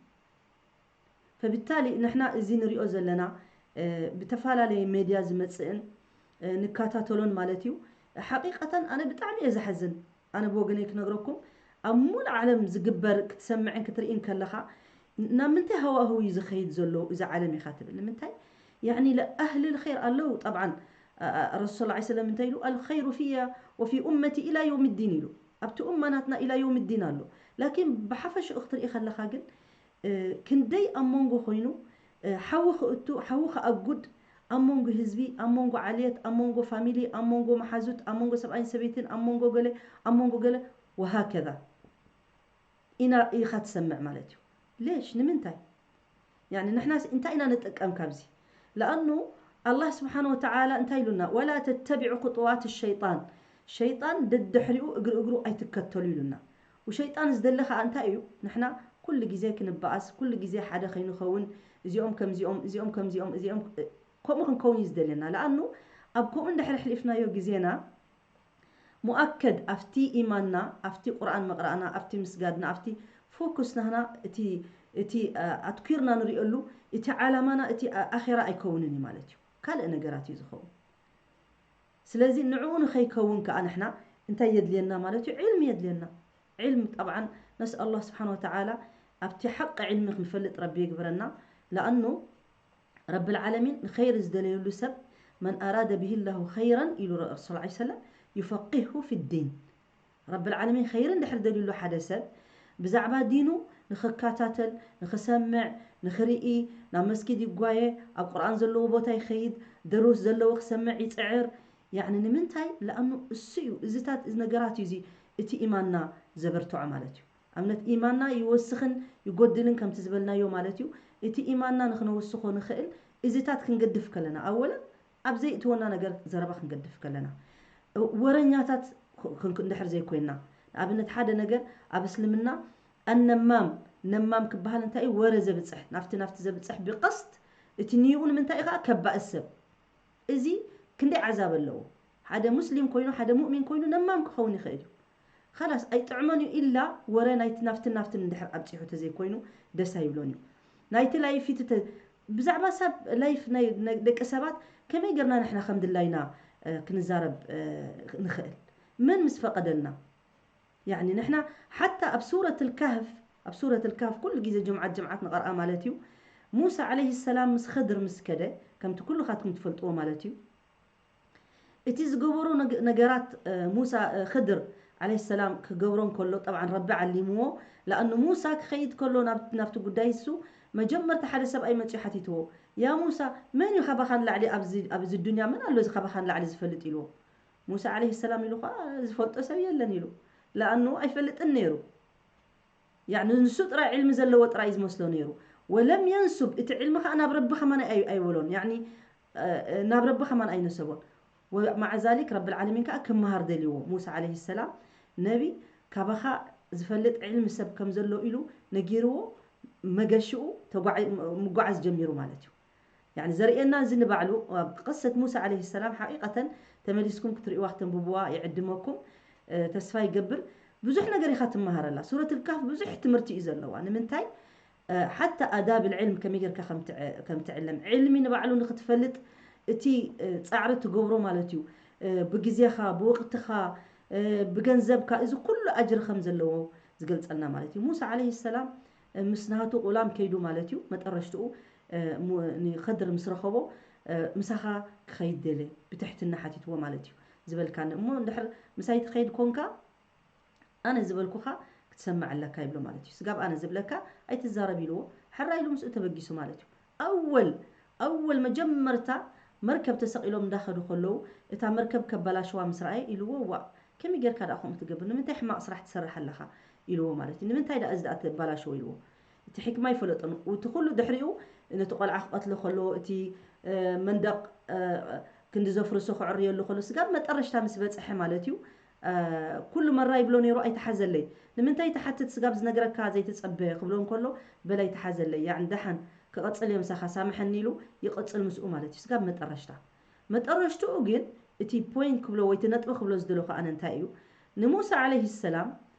ፈብታሊ ንሕና እዚ ንሪኦ ዘለና፣ እ፣ ብተፈላለየ ሜድያ ዝመጽእን፣ እ፣ ንከታተሎን ማለት እዩ። ሓቂቀተን ኣነ ብጣዕሚ እየ ዝሓዝን። ኣነ ብወገነይ ክነግረኩም፣ ኣብ ሙሉእ ዓለም ዝግበር ክትሰምዕን ክትርእይን ከለኻ፣ ናብ ምንታይ ሃዋህው እዩ ዝኸይድ ዘሎ እዚ ዓለም ኢኻ ትብል። ንምንታይ? ያዕኒ፣ ለኣህሊ ልኸይር ኣለዉ። ጠብዓን፣ አ-፣ አ-፣ ረሱል ሰለላሁ ዐለይሂ ወሰለም እንታይ ኢሉ? "ኣልኸይሩ ፊያ ወፊ ኡመቲ ኢላ የውሚ ዲን" ኢሉ። ኣብቲ ኡማ ናትና ኢላ የውሚ ዲን ኣሎ። ላኪን ብሓፈሽኡ ክትርኢ ከለኻ ግን፣ እ፣ ክንደይ ኣብ መንጎ ኮይኑ፣ እ፣ ሓዊ ክእቱ፣ ሓዊ ክኣጉድ፣ ኣብ መንጎ ህዝቢ፣ ኣብ መንጎ ዓልየት፣ ኣብ መንጎ ፋሚሊ፣ ኣብ መንጎ መሓዙት፣ ኣብ መንጎ ሰብኣይን ሰበይትን፣ ኣብ መንጎ ገለ፣ ኣብ መንጎ ገለ፣ ወሃከዛ ኢና ኢኻ ትሰምዕ ማለት እዩ። ሌሽ? ንምንታይ? ያኒ ንሕናስ እንታይ ኢና ንጥቀም ካብዚ? ለኣኑ ኣላህ ስብሓን ወተዓላ እንታይ ኢሉና? "ወላ ተተቢዑ ኹጥዋት ሸይጣን"፣ ሸይጣን ደድሕሪኡ እግሪ እግሩ ኣይትከተሉ ኢሉና። ወሸይጣን ዝደሊ ኸዓ እንታይ እዩ? ንሕና ኩሉ ግዜ ክንበኣስ፣ ኩሉ ግዜ ሓደ ከይንኸውን፣ እዚኦም ከምዚኦም፣ እዚኦም ከምዚኦም፣ እዚኦም ከምኡ ክንከውን እዩ ዝደልየና። ለኣኑ ኣብ ከምኡ እንድሕር ኣሕሊፍናዮ ግዜና ሙኣከድ ኣብቲ ኢማንና፣ ኣብቲ ቁርኣን ምቕራእና፣ ኣብቲ ምስጋድና፣ ኣብቲ ፎኩስ ናህና እቲ እቲ ኣትኲርና ንሪኦሉ እቲ ዓላማና እቲ ኣኼራ ኣይከውንን እዩ ማለት እዩ። ካልእ ነገራት እዩ ዝኸውን። ስለዚ ንዕኡ ንኸይከውን ከዓ ንሕና እንታይ የድልየና ማለት እዩ? ዕልሚ የድልየና። ዕልሚ ጠብዓን ነስኣል ኣላህ ስብሓን ወተዓላ ኣብቲ ሓቂ ዕልሚ ክንፈልጥ ረቢ ይግብረና። ለኣኑ ረቢ ልዓለሚን ንኸይር ዝደለየሉ ሰብ መን ኣራደ ብሂ ላሁ ኸይረን ኢሉ ረሱል ላ ሰለም ዩፈቂሁ ፊ ዲን። ረቢ ልዓለሚን ኸይር እንድሕር ደልዩሉ ሓደ ሰብ ብዛዕባ ዲኑ ንኽከታተል፣ ንኽሰምዕ፣ ንኽርኢ፣ ናብ መስጊድ ይጓየ፣ ኣብ ቁርኣን ዘለዎ ቦታ ይኸይድ፣ ደሩስ ዘለዎ ክሰምዕ ይፅዕር። ያዕኒ ንምንታይ? ለኣኑ እሱ እዩ፣ እዚታት እዚ ነገራት እዩ እዚ እቲ ኢማንና ዘበርትዖ ማለት እዩ። ኣብነት ኢማንና ይወስኽን ይጎድልን ከምቲ ዝበልናዮ ማለት እዩ። እቲ ኢማንና ንኽነወስኾ ንኽእል እዚታት ክንገድፍ ከለና ኣወለን ኣብ ዘይእትወና ነገር ዘረባ ክንገድፍ ከለና፣ ወረኛታት እንድሕር ዘይኮይንና፣ ንኣብነት ሓደ ነገር ኣብ እስልምና ኣነማም፣ ነማም ክበሃል እንታይ እዩ? ወረ ዘብፅሕ፣ ናብቲ ናብቲ ዘብፅሕ ብቀስት እቲ ንይኡ ንምንታይ እዩ ከዓ ከባእስ ሰብ። እዚ ክንደይ ዓዛብ ኣለዎ። ሓደ ሙስሊም ኮይኑ ሓደ ሙእሚን ኮይኑ ነማም ክኸውን ይኽእል እዩ። ኸላስ ኣይጥዕሞን እዩ ኢላ ወረ ናይቲ ናፍትን ናፍትን እንድሕር ኣብፂሑ ተዘይኮይኑ ደስ ኣይብሎን እዩ። ናይቲ ላይፍ እቲ ብዛዕባ ሰብ ላይፍ ናይ ደቂ ሰባት ከመይ ገርና ንሕና ከም ድላይና ክንዛረብ ንኽእል? መን ምስ ፈቐደልና? ያኒ ንሕና ሓታ ኣብ ሱረት ልካህፍ ኣብ ሱረት ልካህፍ ኩሉ ግዜ ጅምዓት ጅምዓት ንቐርኣ ማለት እዩ። ሙሳ ዓለይሂ ሰላም ምስ ኽድር ምስ ከደ ከምቲ ኩልኻትኩም ትፈልጥዎ ማለት እዩ። እቲ ዝገበሮ ነገራት ሙሳ ኽድር ዓለይሂ ሰላም ክገብሮ እንከሎ ጠብዓን ረቢ ዓሊምዎ። ለኣኑ ሙሳ ክኸይድ ከሎ ናብቲ ጉዳይ እሱ መጀመርታ ሓደ ሰብኣይ መፅኡ ሓቲትዎ፣ ያ ሙሳ መን እዩ ካባኻ ንላዕሊ ኣብዚ ዱንያ መን ኣሎ እዚ ካባኻ ንላዕሊ ዝፈልጥ ኢልዎ። ሙሳ ዓለይሂ ሰላም ኢሉ ኸዓ ዝፈልጦ ሰብ የለን ኢሉ። ለኣኑ ኣይፈልጥን ነይሩ። ያኒ ንሱ ጥራይ ዕልሚ ዘለዎ ጥራይ እዩ ዝመስሎ ነይሩ። ወለም የንሱብ እቲ ዕልሚ ኸዓ ናብ ረቢ ኸማን ኣይበሎን። ያኒ ናብ ረቢ ኸማን ኣይነሰቦን። ወማዓ ዛሊክ ረብል ዓለሚን ከዓ ክመሃር ደልይዎ። ሙሳ ዓለይሂ ሰላም ነቢ ካባኻ ዝፈልጥ ዕልሚ ሰብ ከም ዘሎ ኢሉ ነጊርዎ መገሽኡ ምጓዓዝ ጀሚሩ ማለት እዩ። ያኒ ዘርእየና እዚ ንባዕሉ ኣብ ቅሰት ሙሳ ዓለይሂ ሰላም ሓቂቀተን ተመሊስኩም ክትርእይዋ ክተንብብዋ ይዕድመኩም። ተስፋ ይገብር ብዙሕ ነገር ኢኻ ትመሃረላ። ሱረት ልካፍ ብዙሕ ትምህርቲ እዩ ዘለዋ። ንምንታይ ሓታ ኣዳብ ልዕልም ከመይ ጌርካ ከም ትዕለም ዕልሚ ንባዕሉ ንክትፈልጥ እቲ ፃዕሪ ትገብሮ ማለት እዩ። ብግዜኻ ብወቅትኻ ብገንዘብካ እዚ ኩሉ ኣጅሪ ከም ዘለዎ ዝገልፀልና ማለት እዩ። ሙሳ ዓለይሂ ሰላም ምስ ናቱ ቁላም ከይዱ ማለት እዩ። መጠረሽትኡ ንኸድር ምስ ረኸቦ ምሳኻ ክኸይድ ደለ ብትሕትና ሓቲትዎ ማለት እዩ። ዝበልካኒ እሞ እንድሕር ምሳይ ትኸይድ ኮንካ ኣነ ዝበልኩኻ ክትሰምዕ ኣለካ ይብሎ ማለት እዩ። ስጋብ ኣነ ዝብለካ ኣይትዛረብ ኢልዎ። ሕራ ኢሉ ምስኡ ተበጊሱ ማለት እዩ። ኣወል ኣወል መጀመርታ መርከብ ተሰቒሎም እንዳኸዱ ከለዉ እታ መርከብ ከባላሽዋ ምስ ረኣየ ኢልዎ፣ ዋ ከመይ ጌርካ ደኣ ከምኡ ትገብር? ንምንታይ ሕማቕ ስራሕ ትሰርሕ ኣለኻ? ኢልዎ ማለት እዩ። ንምንታይ ደኣ እዚ ደኣ ተባላሽዎ ኢልዎ። እቲ ሕክማ ይፈለጦን እቲ ኩሉ ድሕሪኡ ነቲ ቆልዓ ክቐትሎ ከሎ እቲ መንደቕ ክንዲ ዘፍርሶ ክዕርየሉ ከሎ ስጋብ መጠረሽታ ምስ በፅሐ ማለት እዩ። ኩሉ መራ ይብሎ ነይሩ ኣይተሓዘለይ። ንምንታይ ትሓትት ስጋብ ዝነግረካ ዘይትፀበ ክብሎ እንከሎ በላይ ተሓዘለይ ያዕን ደሓን ክቐፅል እየ ምሳኻ ሳምሐኒ ኢሉ ይቐፅል ምስኡ ማለት እዩ። ስጋብ መጠረሽታ መጠረሽትኡ ግን እቲ ፖይንት ክብሎ ወይ እቲ ነጥቢ ክብሎ ዝደለኹ ኣነ እንታይ እዩ ንሙሳ ዓለይሂ ሰላም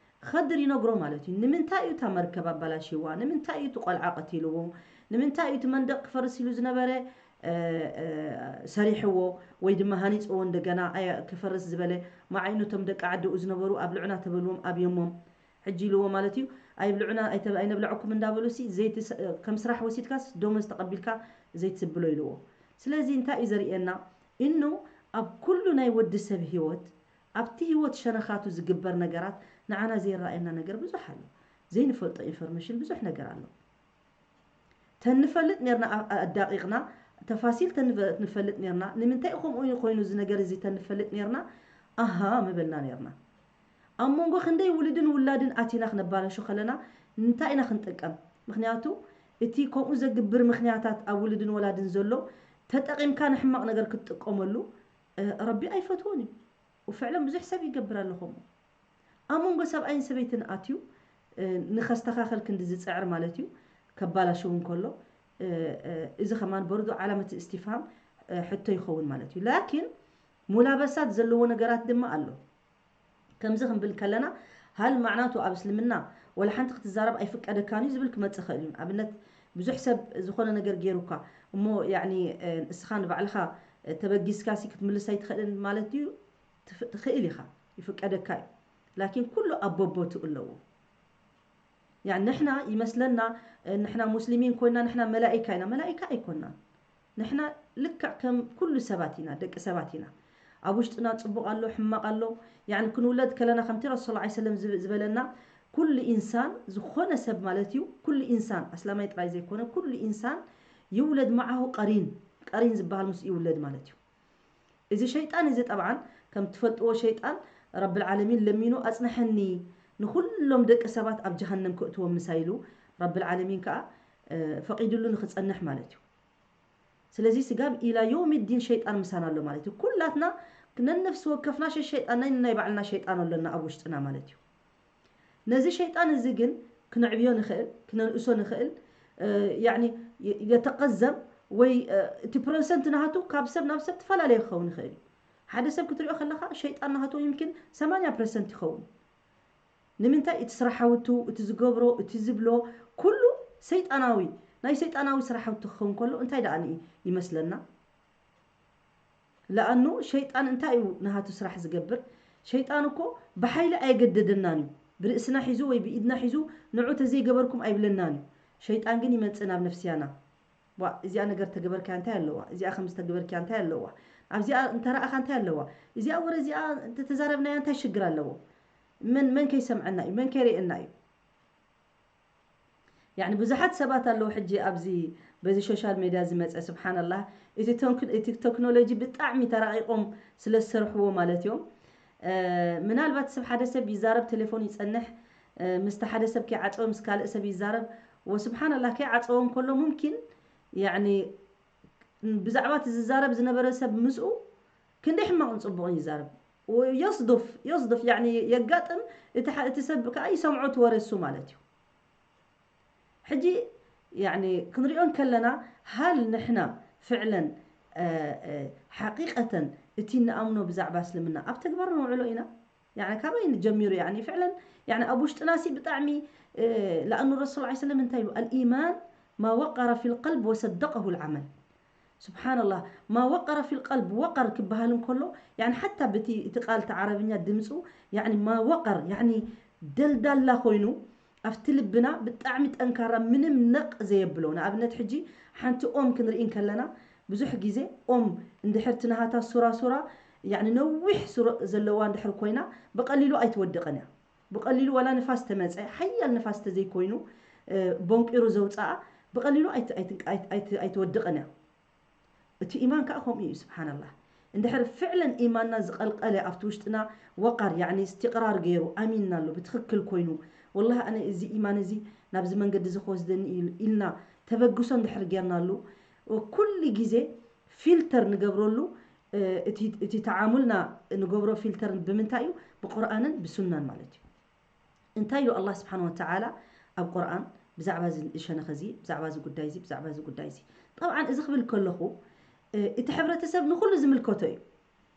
ኸድር ይነግሮ ማለት እዩ። ንምንታይ እዩ እታ መርከብ ኣባላሽዋ? ንምንታይ እዩ እቲ ቆልዓ ቀቲልዎ? ንምንታይ እዩ እቲ መንደቕ ክፈርስ ኢሉ ዝነበረ ሰሪሕዎ ወይ ድማ ሃኒፅዎ እንደገና ክፈርስ ዝበለ? መዓይኑ እቶም ደቂ ዓደኡ ዝነበሩ ኣብልዑና ተበልዎም ኣብዮሞም ሕጂ ኢልዎ ማለት እዩ። ኣይብልዑና ኣይነብልዐኩም እንዳበሉ ሲ ከም ስራሕ ወሲድካስ ደሞዝ ተቐቢልካ ዘይትስብሎ ኢልዎ። ስለዚ እንታይ እዩ ዘርእየና? እኑ ኣብ ኩሉ ናይ ወዲ ሰብ ህይወት ኣብቲ ህይወት ሸነኻቱ ዝግበር ነገራት ንዓና ዘይረኣየና ነገር ብዙሕ ኣሎ። ዘይንፈልጦ ኢንፎርሜሽን ብዙሕ ነገር ኣሎ። ተንፈልጥ ነርና ኣዳቂቕና ተፋሲል ንፈልጥ ነርና ንምንታይ ከምኡ ኮይኑ እዚ ነገር እዚ ተንፈልጥ ነርና ኣሃ ምበልና ነርና። ኣብ መንጎ ክንደይ ውልድን ውላድን ኣቲና ክነባላሾ ከለና እንታይ ኢና ክንጥቀም? ምክንያቱ እቲ ከምኡ ዘግብር ምክንያታት ኣብ ውልድን ወላድን ዘሎ ተጠቒምካ ንሕማቕ ነገር ክትጥቀመሉ ረቢ ኣይፈትዎን እዩ። ውፍዕሎም ብዙሕ ሰብ ይገብር ኣሎ ከምኡ። ኣብ መንጎ ሰብኣይን ሰበይትን ኣትዩ ንኸስተኻኸል ክንዲ ዝፅዕር ማለት እዩ። ከባላሽው እንከሎ እዚ ከማን በርዶ ዓላመት እስትፍሃም ሕቶ ይኸውን ማለት እዩ። ላኪን ሙላበሳት ዘለዎ ነገራት ድማ ኣሎ። ከምዚ ክንብል ከለና ሃል ማዕናቱ ኣብ እስልምና ወላ ሓንቲ ክትዛረብ ኣይፍቀደካን እዩ ዝብል ክመጽእ ይኽእል እዩ። ኣብነት ብዙሕ ሰብ ዝኾነ ነገር ገይሩካ እሞ ያኒ እስኻ ንባዕልኻ ተበጊስካ ሲ ክትምልስ ኣይትኽእልን ማለት እዩ። ትኽእል ኢኻ፣ ይፍቀደካ እዩ። ላኪን ኩሉ ኣብ በቦቱ ኣለዎ። ያ ንሕና ይመስለና ንሕና ሙስሊሚን ኮይና ንሕና መላኢካ ኢና። መላኢካ ኣይኮናን። ንሕና ልክዕ ከም ኩሉ ሰባት ኢና፣ ደቂ ሰባት ኢና። ኣብ ውሽጥና ጽቡቕ ኣሎ፣ ሕማቕ ኣሎ። ያኒ ክንውለድ ከለና ከምቲ ረሱል ሰለላሁ ዐለይሂ ወሰለም ዝብ- ዝበለና ኩሉ ኢንሳን ዝኾነ ሰብ ማለት እዩ። ኩሉ ኢንሳን ኣስላማይ ጥራይ ዘይኮነ ኩሉ ኢንሳን ይውለድ መዓሁ ቀሪን፣ ቀሪን ዝበሃል ምስ ይውለድ ማለት እዩ። እዚ ሸይጣን እዚ ጠብዓን ከም ትፈልጥዎ ሸይጣን ረብል ዓለሚን ለሚኑ ኣጽንሐኒ ንኹሎም ደቂ ሰባት ኣብ ጀሃነም ክእትዎም ምሳይ ኢሉ ረብል ዓለሚን ከኣ ፈቒድሉ ንኽጸንሕ ማለት እዩ። ስለዚ ስጋብ ኢላ ዮም ዲን ሸይጣን ምሳና ኣሎ ማለት እዩ። ኩላትና ነነፍሲ ወከፍና ሸሸይጣን ናይ ናይ ባዕልና ሸይጣን ኣሎና ኣብ ውሽጥና ማለት እዩ። ነዚ ሸይጣን እዚ ግን ክነዕብዮ ንኽእል፣ ክነንእሶ ንኽእል። ያኒ የተቀዘም ወይ እቲ ፐርሰንት ናቱ ካብ ሰብ ናብ ሰብ ትፈላለየ ክኸውን ይኽእል እዩ። ሓደ ሰብ ክትሪኦ ከለኻ ሸይጣን ናቱ ይምኪን ሰማንያ ፐርሰንት ይኸውን። ንምንታይ እቲ ስራሓውቱ፣ እቲ ዝገብሮ፣ እቲ ዝብሎ ኩሉ ሰይጣናዊ፣ ናይ ሰይጣናዊ ስራሓውቱ ክኸውን ከሎ እንታይ ደኣ ይመስለና? ለኣኑ ሸይጣን እንታይ እዩ ንሃቱ ስራሕ ዝገብር? ሸይጣን እኮ ብሓይሊ ኣየገደደናን እዩ። ብርእስና ሒዙ ወይ ብኢድና ሒዙ ንዑ ተዘይገበርኩም ኣይብለናን እዩ። ሸይጣን ግን ይመጽእ ናብ ነፍስያና። ዋ እዚኣ ነገር ተገበርካያ እንታይ ኣለዋ? እዚኣ ከም ዝተገበርካያ እንታይ ኣለዋ? ኣብዚኣ እንተረኣኻ እንታይ ኣለዋ? እዚኣ ወረ እዚኣ እንተተዛረብናያ እንታይ ሽግር ኣለዎ? መን መን ከይሰምዐና እዩ? መን ከይርእየና እዩ? ያኒ ብዙሓት ሰባት ኣለዉ ሕጂ ኣብዚ በዚ ሶሻል ሜድያ ዝመፀ ስብሓንላህ እቲ ቴክኖሎጂ ብጣዕሚ ተራቂቆም ስለ ዝሰርሕዎ ማለት እዮም። ምናልባት ሰብ ሓደ ሰብ ይዛረብ ቴሌፎን ይፀንሕ ምስቲ ሓደ ሰብ ከይዓፀወ ምስ ካልእ ሰብ ይዛረብ ወስብሓንላህ ከይዓፀወ እንከሎ ሙምኪን ያኒ ብዛዕባ እቲ ዝዛረብ ዝነበረ ሰብ ምስኡ ክንደይ ሕማቕን ፅቡቕን ይዛረብ የስዱፍ የስዱፍ ያኒ የጋጥም እቲ ሰብ ከዓ ይሰምዖ ትወረሱ ማለት እዩ። ሕጂ ያኒ ክንሪኦ እንከለና ሃል ንሕና ፍዕለን ሓቂቀተን እቲ ንኣምኖ ብዛዕባ እስልምና ኣብ ተግባር ነውዕሎ ኢና? ያኒ ካበይ ንጀሚሩ ያኒ ፍዕለን ያኒ ኣብ ውሽጥና ሲ ብጣዕሚ ለኣኑ ረሱል ላ ሰለም እንታይ ይብሉ الإيمان ما وقر في القلب وصدقه العمل. ስብሓንላህ ما وقر في القلب وقر ክበሃል እንከሎ ያኒ ሓታ ብቲ እቲ ቃል እቲ ዓረብኛ ድምፁ ያኒ ما وقر ያኒ ደልዳላ ኮይኑ ኣብቲ ልብና ብጣዕሚ ጠንካራ ምንም ነቕ ዘየብሎ ንኣብነት ሕጂ ሓንቲ ኦም ክንርኢ እንከለና ብዙሕ ግዜ ኦም እንድሕር ትናሃታ ሱራ ሱራ ያኒ ነዊሕ ሱር ዘለዋ እንድሕር ኮይና ብቐሊሉ ኣይትወድቕን እያ ብቐሊሉ ዋላ ንፋስ ተመፀ ሓያል ንፋስ ተዘይኮይኑ ቦንቂሩ ዘውፅኣ ብቐሊሉ ኣይትወድቕን እያ እቲ ኢማን ከዓ ከምኡ እዩ ስብሓንላህ እንድሕር ፍዕለን ኢማንና ዝቐልቀለ ኣብቲ ውሽጥና ወቃር ያኒ እስትቅራር ገይሩ ኣሚንና ኣሎ ብትኽክል ኮይኑ ወላሂ ኣነ እዚ ኢማን እዚ ናብዚ መንገዲ እዚ ክወስደኒ እዩ ኢልና ተበግሶ እንድሕር ጌርናሉ ኩሉ ግዜ ፊልተር ንገብረሉ እቲ ተዓሙልና ንገብሮ ፊልተር ብምንታይ እዩ ብቁርኣንን ብሱናን ማለት እዩ እንታይ ኢሉ ኣላህ ስብሓን ወተዓላ ኣብ ቁርኣን ብዛዕባ እዚ ሸነኸ እዚ ብዛዕባ እዚ ጉዳይ እዚ ብዛዕባ እዚ ጉዳይ እዚ ጠብዓን እዚ ክብል ከለኹ እቲ ሕብረተሰብ ንኩሉ ዝምልከቶ እዩ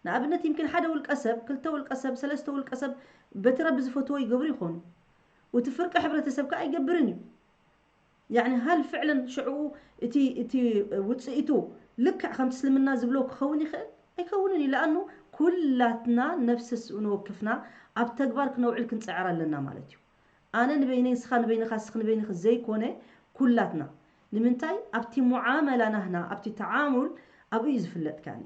ንኣብነት ይምኪን ሓደ ውልቀ ሰብ ክልተ ውልቀ ሰብ ሰለስተ ውልቀ ሰብ በቲ ረቢ ዝፈትዎ ይገብሩ ይኾኑ እቲ ፍርቂ ሕብረተሰብ ከዓ ኣይገብርን እዩ ያኒ ሃል ፍዕለን ሽዕኡ እቲ እቲ ውፅኢቱ ልክዕ ከምቲ እስልምና ዝብሎ ክኸውን ይኽእል ኣይከውንን እዩ ለኣኑ ኩላትና ነፍሲ ስኡ ንወክፍና ኣብ ተግባር ክነውዕል ክንፅዕር ኣለና ማለት እዩ ኣነ ንበይነይ ንስኻ ንበይንኻ ስኽ ንበይንኺ ዘይኮነ ኩላትና ንምንታይ ኣብቲ ሙዓመላ ናህና ኣብቲ ተዓሙል ኣብኡ እዩ ዝፍለጥ ካኒ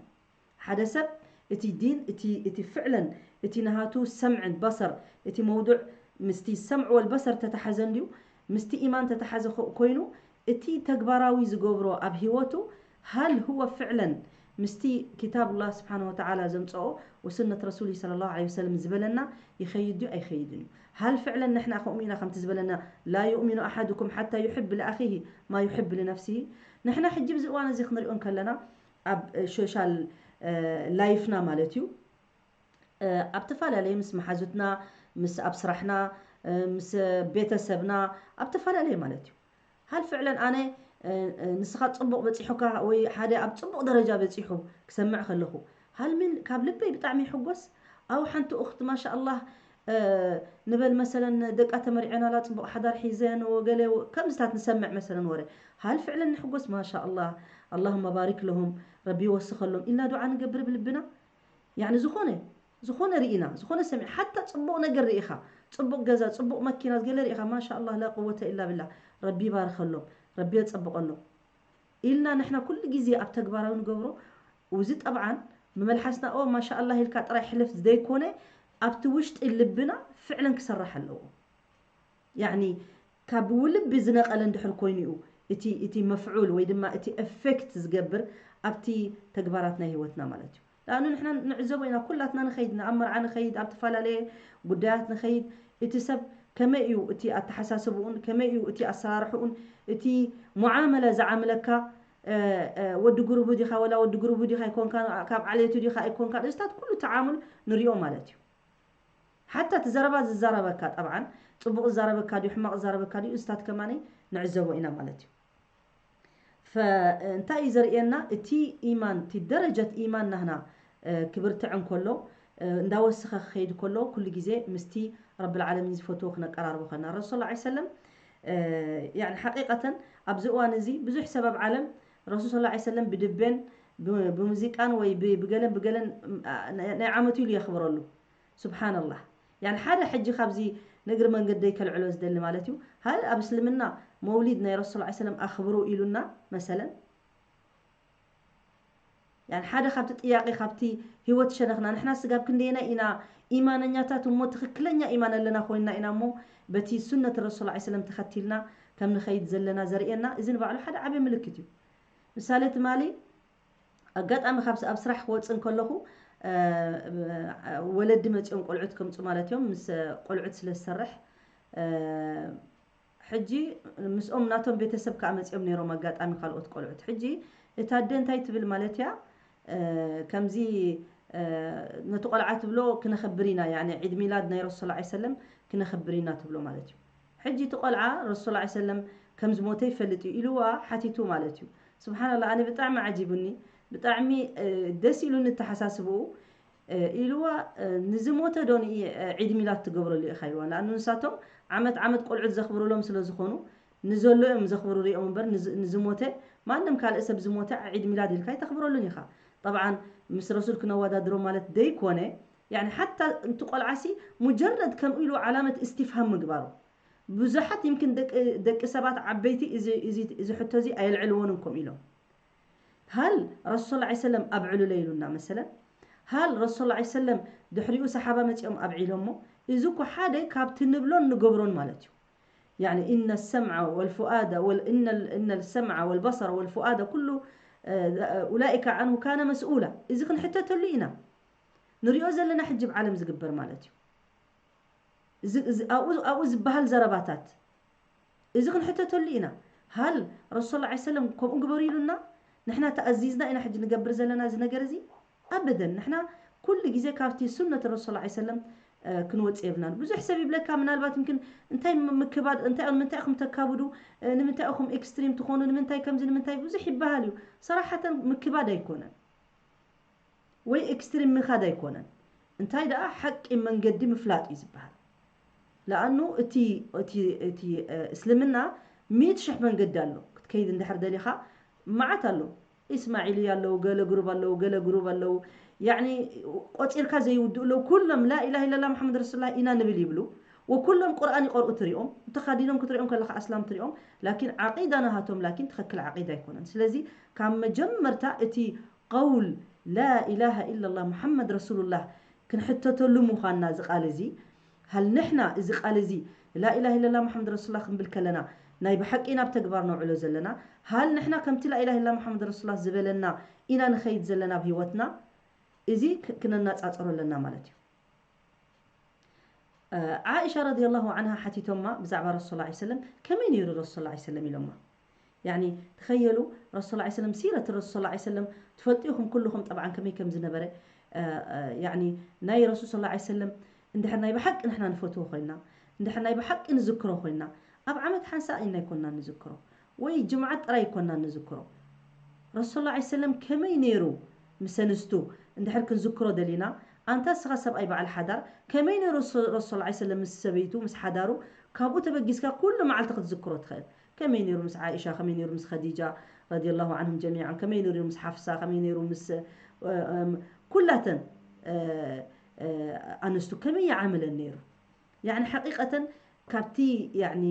ሓደ ሰብ እቲ ዲን እቲ እቲ ፍዕለን እቲ ናሃቱ ሰምዕን በሰር እቲ መውዱዕ ምስቲ ሰምዕ ወልበሰር ተተሓዘ እንድዩ ምስቲ ኢማን ተተሓዘ ኮይኑ እቲ ተግባራዊ ዝገብሮ ኣብ ህይወቱ ሃል ህወ ፍዕለን ምስቲ ኪታብ ላህ ስብሓን ወተዓላ ዘምፀኦ ወሱነት ረሱሊ ስለ ላሁ ለ ወሰለም ዝበለና ይኸይድ ድዩ ኣይኸይድን እዩ ሃል ፍዕለን ንሕና ከምኡ ኢና ከምቲ ዝበለና ላ ዩእሚኑ ኣሓድኩም ሓታ ዩሕብ ልኣኺሂ ማ ዩሕብ ልነፍሲሂ ንሕና ሕጂ ብዚ እዋን እዚ ክንሪኦ እንከለና ኣብ ሶሻል ላይፍና ማለት እዩ ኣብ ተፈላለየ ምስ መሓዙትና ምስ ኣብ ስራሕና ምስ ቤተሰብና ኣብ ተፈላለየ ማለት እዩ። ሃል ፍዕለን ኣነ ንስኻ ጽቡቕ በጺሑካ ወይ ሓደ ኣብ ጽቡቕ ደረጃ በጺሑ ክሰምዕ ከለኹ፣ ሃል ምን ካብ ልበይ ብጣዕሚ ይሕጎስ። ኣብ ሓንቲ እኽቲ ማሻ ኣላህ ንበል መሰለን ደቃ ተመሪዐናላ ጽቡቕ ሓዳር ሒዘን ወገለ ከምዝታት ንሰምዕ መሰለን ወረ ሃል ፍዕለን ንሕጎስ ማሻ ኣላህ ኣላሁመ ባሪክ ለሁም ረቢ ይወስኸሎም ኢልና ዱዓ ንገብር ብልብና። ያኒ ዝኾነ ዝኾነ ርኢና ዝኾነ ሰሚዕ ሓታ ጽቡቕ ነገር ርኢኻ ጽቡቕ ገዛ ጽቡቕ መኪና ገለ ርኢኻ ማሻ ኣላህ ላ ቁወተ ኢላ ብላ ረቢ ይባርኸሎም ረቢ የጸብቐሎም ኢልና ንሕና ኩሉ ግዜ ኣብ ተግባራዊ ንገብሮ። እዚ ጠብዓን ብመልሓስና ኦ ማሻ ኣላህ ኢልካ ጥራይ ሕለፍ ዘይኮነ ኣብቲ ውሽጢ ልብና ፍዕለን ክሰርሕ ኣለዎ። ያኒ ካብ ውልቢ ዝነቐለ እንድሕር ኮይኑ እዩ እቲ እቲ መፍዑል ወይ ድማ እቲ ኤፌክት ዝገብር ኣብቲ ተግባራት ናይ ህይወትና ማለት እዩ። ለኣኑ ንሕና ንዕዘቦ ኢና ኩላትና ንኸይድ ኣብ መርዓ ንኸይድ ኣብ ተፈላለየ ጉዳያት ንኸይድ እቲ ሰብ ከመይ እዩ እቲ ኣተሓሳስብኡን ከመይ እዩ እቲ ኣሰራርሕኡን እቲ ሙዓመላ ዝዓምለካ ወዲ ጉሩቡ ዲኻ ወላ ወዲ ጉሩቡ ዲኻ ኣይኮንካ ካብ ዓሌቱ ዲኻ ኣይኮንካ እዚታት ኩሉ ተዓሙል ንሪኦ ማለት እዩ። ሓታ እቲ ዘረባ ዝዛረበካ ጠብዓን ጽቡቕ ዝዛረበካ ድዩ ሕማቕ ዝዛረበካ ድዩ እዚታት ከማነይ ንዕዘቦ ኢና ማለት እዩ። እንታይ እዩ ዘርእየና እቲ ኢማን እቲ ደረጀት ኢማን ናህና ክብርትዕ እንከሎ እንዳወሰኸ ክኸይድ ከሎ ኩሉ ግዜ ምስቲ ረብል ዓለሚን ዝፈትዎ ክነቀራርቦ ከና ረሱል ላ ሰለም። ያኒ ሓቂቀተን ኣብዚ እዋን እዚ ብዙሕ ሰብ ኣብ ዓለም ረሱል ስላ ሰለም ብድቤን ብሙዚቃን ወይ ብገለን ብገለን ናይ ዓመቱ ኢሉ የኽብረሉ። ስብሓንላህ። ያኒ ሓደ ሕጂ ካብዚ ንእግሪ መንገደይ ከልዕሎ ዝደሊ ማለት እዩ። ሃል ኣብ እስልምና መውሊድ ናይ ረሱል ላ ሰለም ኣኽብሩ ኢሉና መሰለን። ያኒ ሓደ ካብቲ ጥያቄ ካብቲ ህይወት ሸነኽና ንሕና ስጋብ ክንደየናይ ኢና ኢማነኛታት እሞ ትኽክለኛ ኢማን ኣለና ኮይንና ኢና እሞ በቲ ሱነት ረሱል ላ ሰለም ተኸቲልና ከም ንኸይድ ዘለና ዘርእየና እዚ ንባዕሉ ሓደ ዓብዪ ምልክት እዩ። ምሳሌ ትማሊ ኣጋጣሚ ካብ ኣብ ስራሕ ክወፅእ እንከለኹ ወለዲ መፂኦም ቆልዑት ከምፁ ማለት እዮም ምስ ቆልዑት ስለ ዝሰርሕ ሕጂ ምስኦም ናቶም ቤተሰብ ከዓ መፂኦም ነይሮም ኣጋጣሚ ካልኦት ቆልዑት ሕጂ እታ ኣደ እንታይ ትብል ማለት እያ ከምዚ ነቲ ቆልዓ ትብሎ ክነኽብር ኢና ያኒ ዒድ ሚላድ ናይ ረሱል ላ ሰለም ክነኽብር ኢና ትብሎ ማለት እዩ። ሕጂ እቲ ቆልዓ ረሱል ላ ሰለም ከም ዝሞተ ይፈልጥ እዩ ኢልዋ ሓቲቱ ማለት እዩ። ስብሓንላ ኣነ ብጣዕሚ ዓጂቡኒ ብጣዕሚ ደስ ኢሉኒ እተሓሳስብኡ ኢልዋ ንዝሞተ ዶ ዒድ ሚላድ ትገብረሉ ኢኻ ኢልዋ ንኣኑ ንሳቶም ዓመት ዓመት ቆልዑት ዘኽብሩሎም ስለ ዝኾኑ ንዘሎ እዮም ዘኽብሩ ሪኦም እምበር ንዝሞተ ማንም ካልእ ሰብ ዝሞተ ዒድ ሚላድ ኢልካ ኣይተኽብረሉን ኢኻ። ጠብዓን ምስ ረሱል ክነወዳድሮ ማለት ደይኮነ ያኒ ሓታ እንቲ ቆልዓሲ ሙጀረድ ከምኡ ኢሉ ዓላመት እስቲፍሃም ምግባሩ ብዙሓት ይምክን ደቂ ሰባት ዓበይቲ እዚ ሕቶ እዚ ኣየልዕልዎን እንኮም ኢሎም ሃል ረሱል ላ ሰለም ኣብዕሉለ ኢሉና መሰለን ሃል ረሱል ላ ሰለም ድሕሪኡ ሰሓባ መፂኦም ኣብዒሎሞ እዚ እኮ ሓደ ካብቲ ንብሎን ንገብሮን ማለት እዩ። يعني إن السمع والفؤاد وال إن ال إن السمع والبصر والفؤاد كل أولئك عنه كان مسؤولا እዚ ክንሕተተሉ ኢና ንሪኦ ዘለና ሕጂ ኣብ ዓለም ዝግበር ማለት እዩ። ኣብኡ ዝበሃል ዘረባታት እዚ ክንሕተተሉ ኢና። ሃል ረሱል ላ ሰለም ከምኡ ግበሩ ኢሉና ንሕና ተኣዚዝና ኢና ሕጂ ንገብር ዘለና እዚ ነገር እዚ ኣበደን ንሕና ኩሉ ግዜ ካብቲ ሱነት ረሱል ላ ሰለም ክንወፅእ የብልናን። ብዙሕ ሰብ ይብለካ ምናልባት ምክን እንታይ ምክባድ እንታይ ምንታይ ኢኹም ተካብዱ ንምንታይ ኢኹም ኤክስትሪም ትኾኑ ንምንታይ ከምዚ ንምንታይ ብዙሕ ይበሃል እዩ። ሰራሓተን ምክባድ ኣይኮነን ወይ ኤክስትሪም ምኻድ ኣይኮነን። እንታይ ደኣ ሓቂ መንገዲ ምፍላጥ እዩ ዝበሃል። ለኣኑ እቲ እቲ እቲ እስልምና ሚእቲ ሽሕ መንገዲ ኣሎ ክትከይድ እንድሕር ደሊኻ መዓት ኣሎ። ኢስማዒልያ ኣለዉ ገለ ግሩብ ኣለዉ ገለ ግሩብ ኣለዉ ያኒ ቆፂርካ ዘይውድኡ ኣለዉ ኩሎም ላኢላህ ኢለላ መሓመድ ረሱሉላ ኢና ንብል ይብሉ። ወኩሎም ቁርኣን ይቀርኡ ትሪኦም ተኻዲኖም ክትሪኦም ከለካ ኣስላም ትሪኦም ላኪን ዓቂዳ ናሃቶም ላኪን ትኽክል ዓቂዳ ኣይኮነን። ስለዚ ካብ መጀመርታ እቲ ቀውል ላኢላሃ ኢላላህ ሙሓመድ ረሱሉላህ ክንሕተተሉ ምዃንና እዚ ቃል እዚ ሃል ንሕና እዚ ቃል እዚ ላኢላሃ ኢላላህ ሙሓመድ ረሱሉላህ ክንብል ከለና ናይ ብሓቂ ኢና ኣብ ተግባር ነውዕሎ ዘለና ሃል ንሕና ከምቲ ላኢላሃ ኢላላህ ሙሓመድ ረሱሉላህ ዝበለና ኢና ንኸይድ ዘለና ኣብ ህይወትና እዚ ክነናፃፅሮ ኣለና ማለት እዩ። ዓኢሻ ረዲየላሁ ዓንሃ ሓቲቶማ ብዛዕባ ረሱል ላ ሰለም ከመይ ነይሩ ረሱል ላ ሰለም ኢሎማ። ያኒ ተኸየሉ ረሱል ላ ሰለም ሲረት ረሱል ላ ሰለም ትፈልጡ ኢኹም ኩልኹም ጠብዓን ከመይ ከም ዝነበረ ያኒ ናይ ረሱል ላ ሰለም እንድሕር ናይ ብሓቂ ንሕና ንፈትዎ ኮይና እንድሕር ናይ ብሓቂ ንዝክሮ ኮይና፣ ኣብ ዓመት ሓንሳእ ኢና ኣይኮንና ንዝክሮ፣ ወይ ጅምዓት ጥራይ ኣይኮንና ንዝክሮ። ረሱል ላ ሰለም ከመይ ነይሩ ምስ ኣንስቱ እንድሕር ክንዝክሮ ደሊና፣ ኣንታ እስኻ ሰብኣይ በዓል ሓዳር፣ ከመይ ነይሩ ረሱ-፣ ረሱል ላ ሰለም ምስ ሰበይቱ፣ ምስ ሓዳሩ፣ ካብኡ ተበጊስካ ኩሉ መዓልቲ ክትዝክሮ ትኽእል። ከመይ ነይሩ ምስ ዓኢሻ፣ ከመይ ነይሩ ምስ ኸዲጃ ረዲየላሁ ዓንሁም ጀሚዓን፣ ከመይ ነይሩ ምስ ሓፍሳ፣ ከመይ ነይሩ ምስ፣ እ፣ እም፣ ኩላተን፣ እ፣ እ፣ ኣንስቱ ከመይ ይዓምለን ነይሩ? ያዕኒ ሓቂቀተን ካብቲ ያዕኒ፣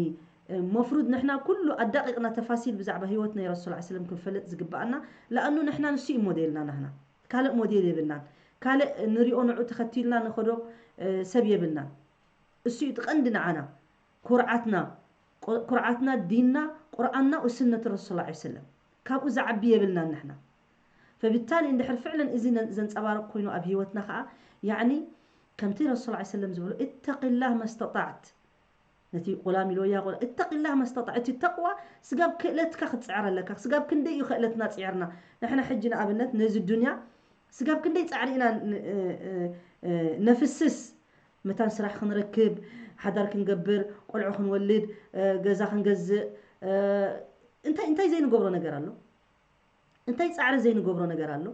እ፣ መፍሩድ ንሕና ኩሉ ኣዳቂቅና ተፋሲል ብዛዕባ ህይወት ናይ ረሱል ላ ሰለም ክንፈልጥ ዝግብኣና፣ ለኣኑ ንሕና ንሱ እዩ ሞዴልና ናህና። ካልእ ሞዴል የብልናን። ካልእ ንሪኦ ንዑ ተኸቲልና ንኸዶ፣ እ፣ ሰብ የብልናን። እሱ እዩ እቲ ቀንዲ ንዓና። ኩርዓትና፣ ቁ-፣ ኩርዓትና ዲንና፣ ቁርኣንና ወስነት ረሱል ላ ሰለም። ካብኡ ዝዓቢ የብልናን ንሕና። ፈብታሊ እንድሕር ፍዕለን እዚ ነ-፣ ዘንጸባርቕ ኮይኑ ኣብ ህይወትና ኸኣ፣ ያዕኒ ከምቲ ረሱል ላ ሰለም ዝብሎ፣ "እተቂላህ መስተጣዕት።" ነቲ ቁላም ኢልዎ፣ "ያ ቁላ-፣ እተቂላህ መስተጣዕት።" እቲ ተቅዋ ስጋብ ክእለትካ ክትጽዕር ኣለካ። ስጋብ ክንደይ እዩ ክእለትና ጽዒርና? ንሕና ሕጂ ንኣብነት ነዚ ዱንያ ስጋብ ክንደይ ጻዕሪ ኢና ን-፣ እ፣ እ፣ እ፣ ነፍስስ? መታን ስራሕ ክንረክብ፣ ሓዳር ክንገብር፣ ቆልዑ ክንወልድ፣ እ፣ ገዛ ክንገዝእ፣ እ፣ እንታይ፣ እንታይ ዘይንገብሮ ነገር ኣሎ? እንታይ ጻዕሪ ዘይንገብሮ ነገር ኣሎ?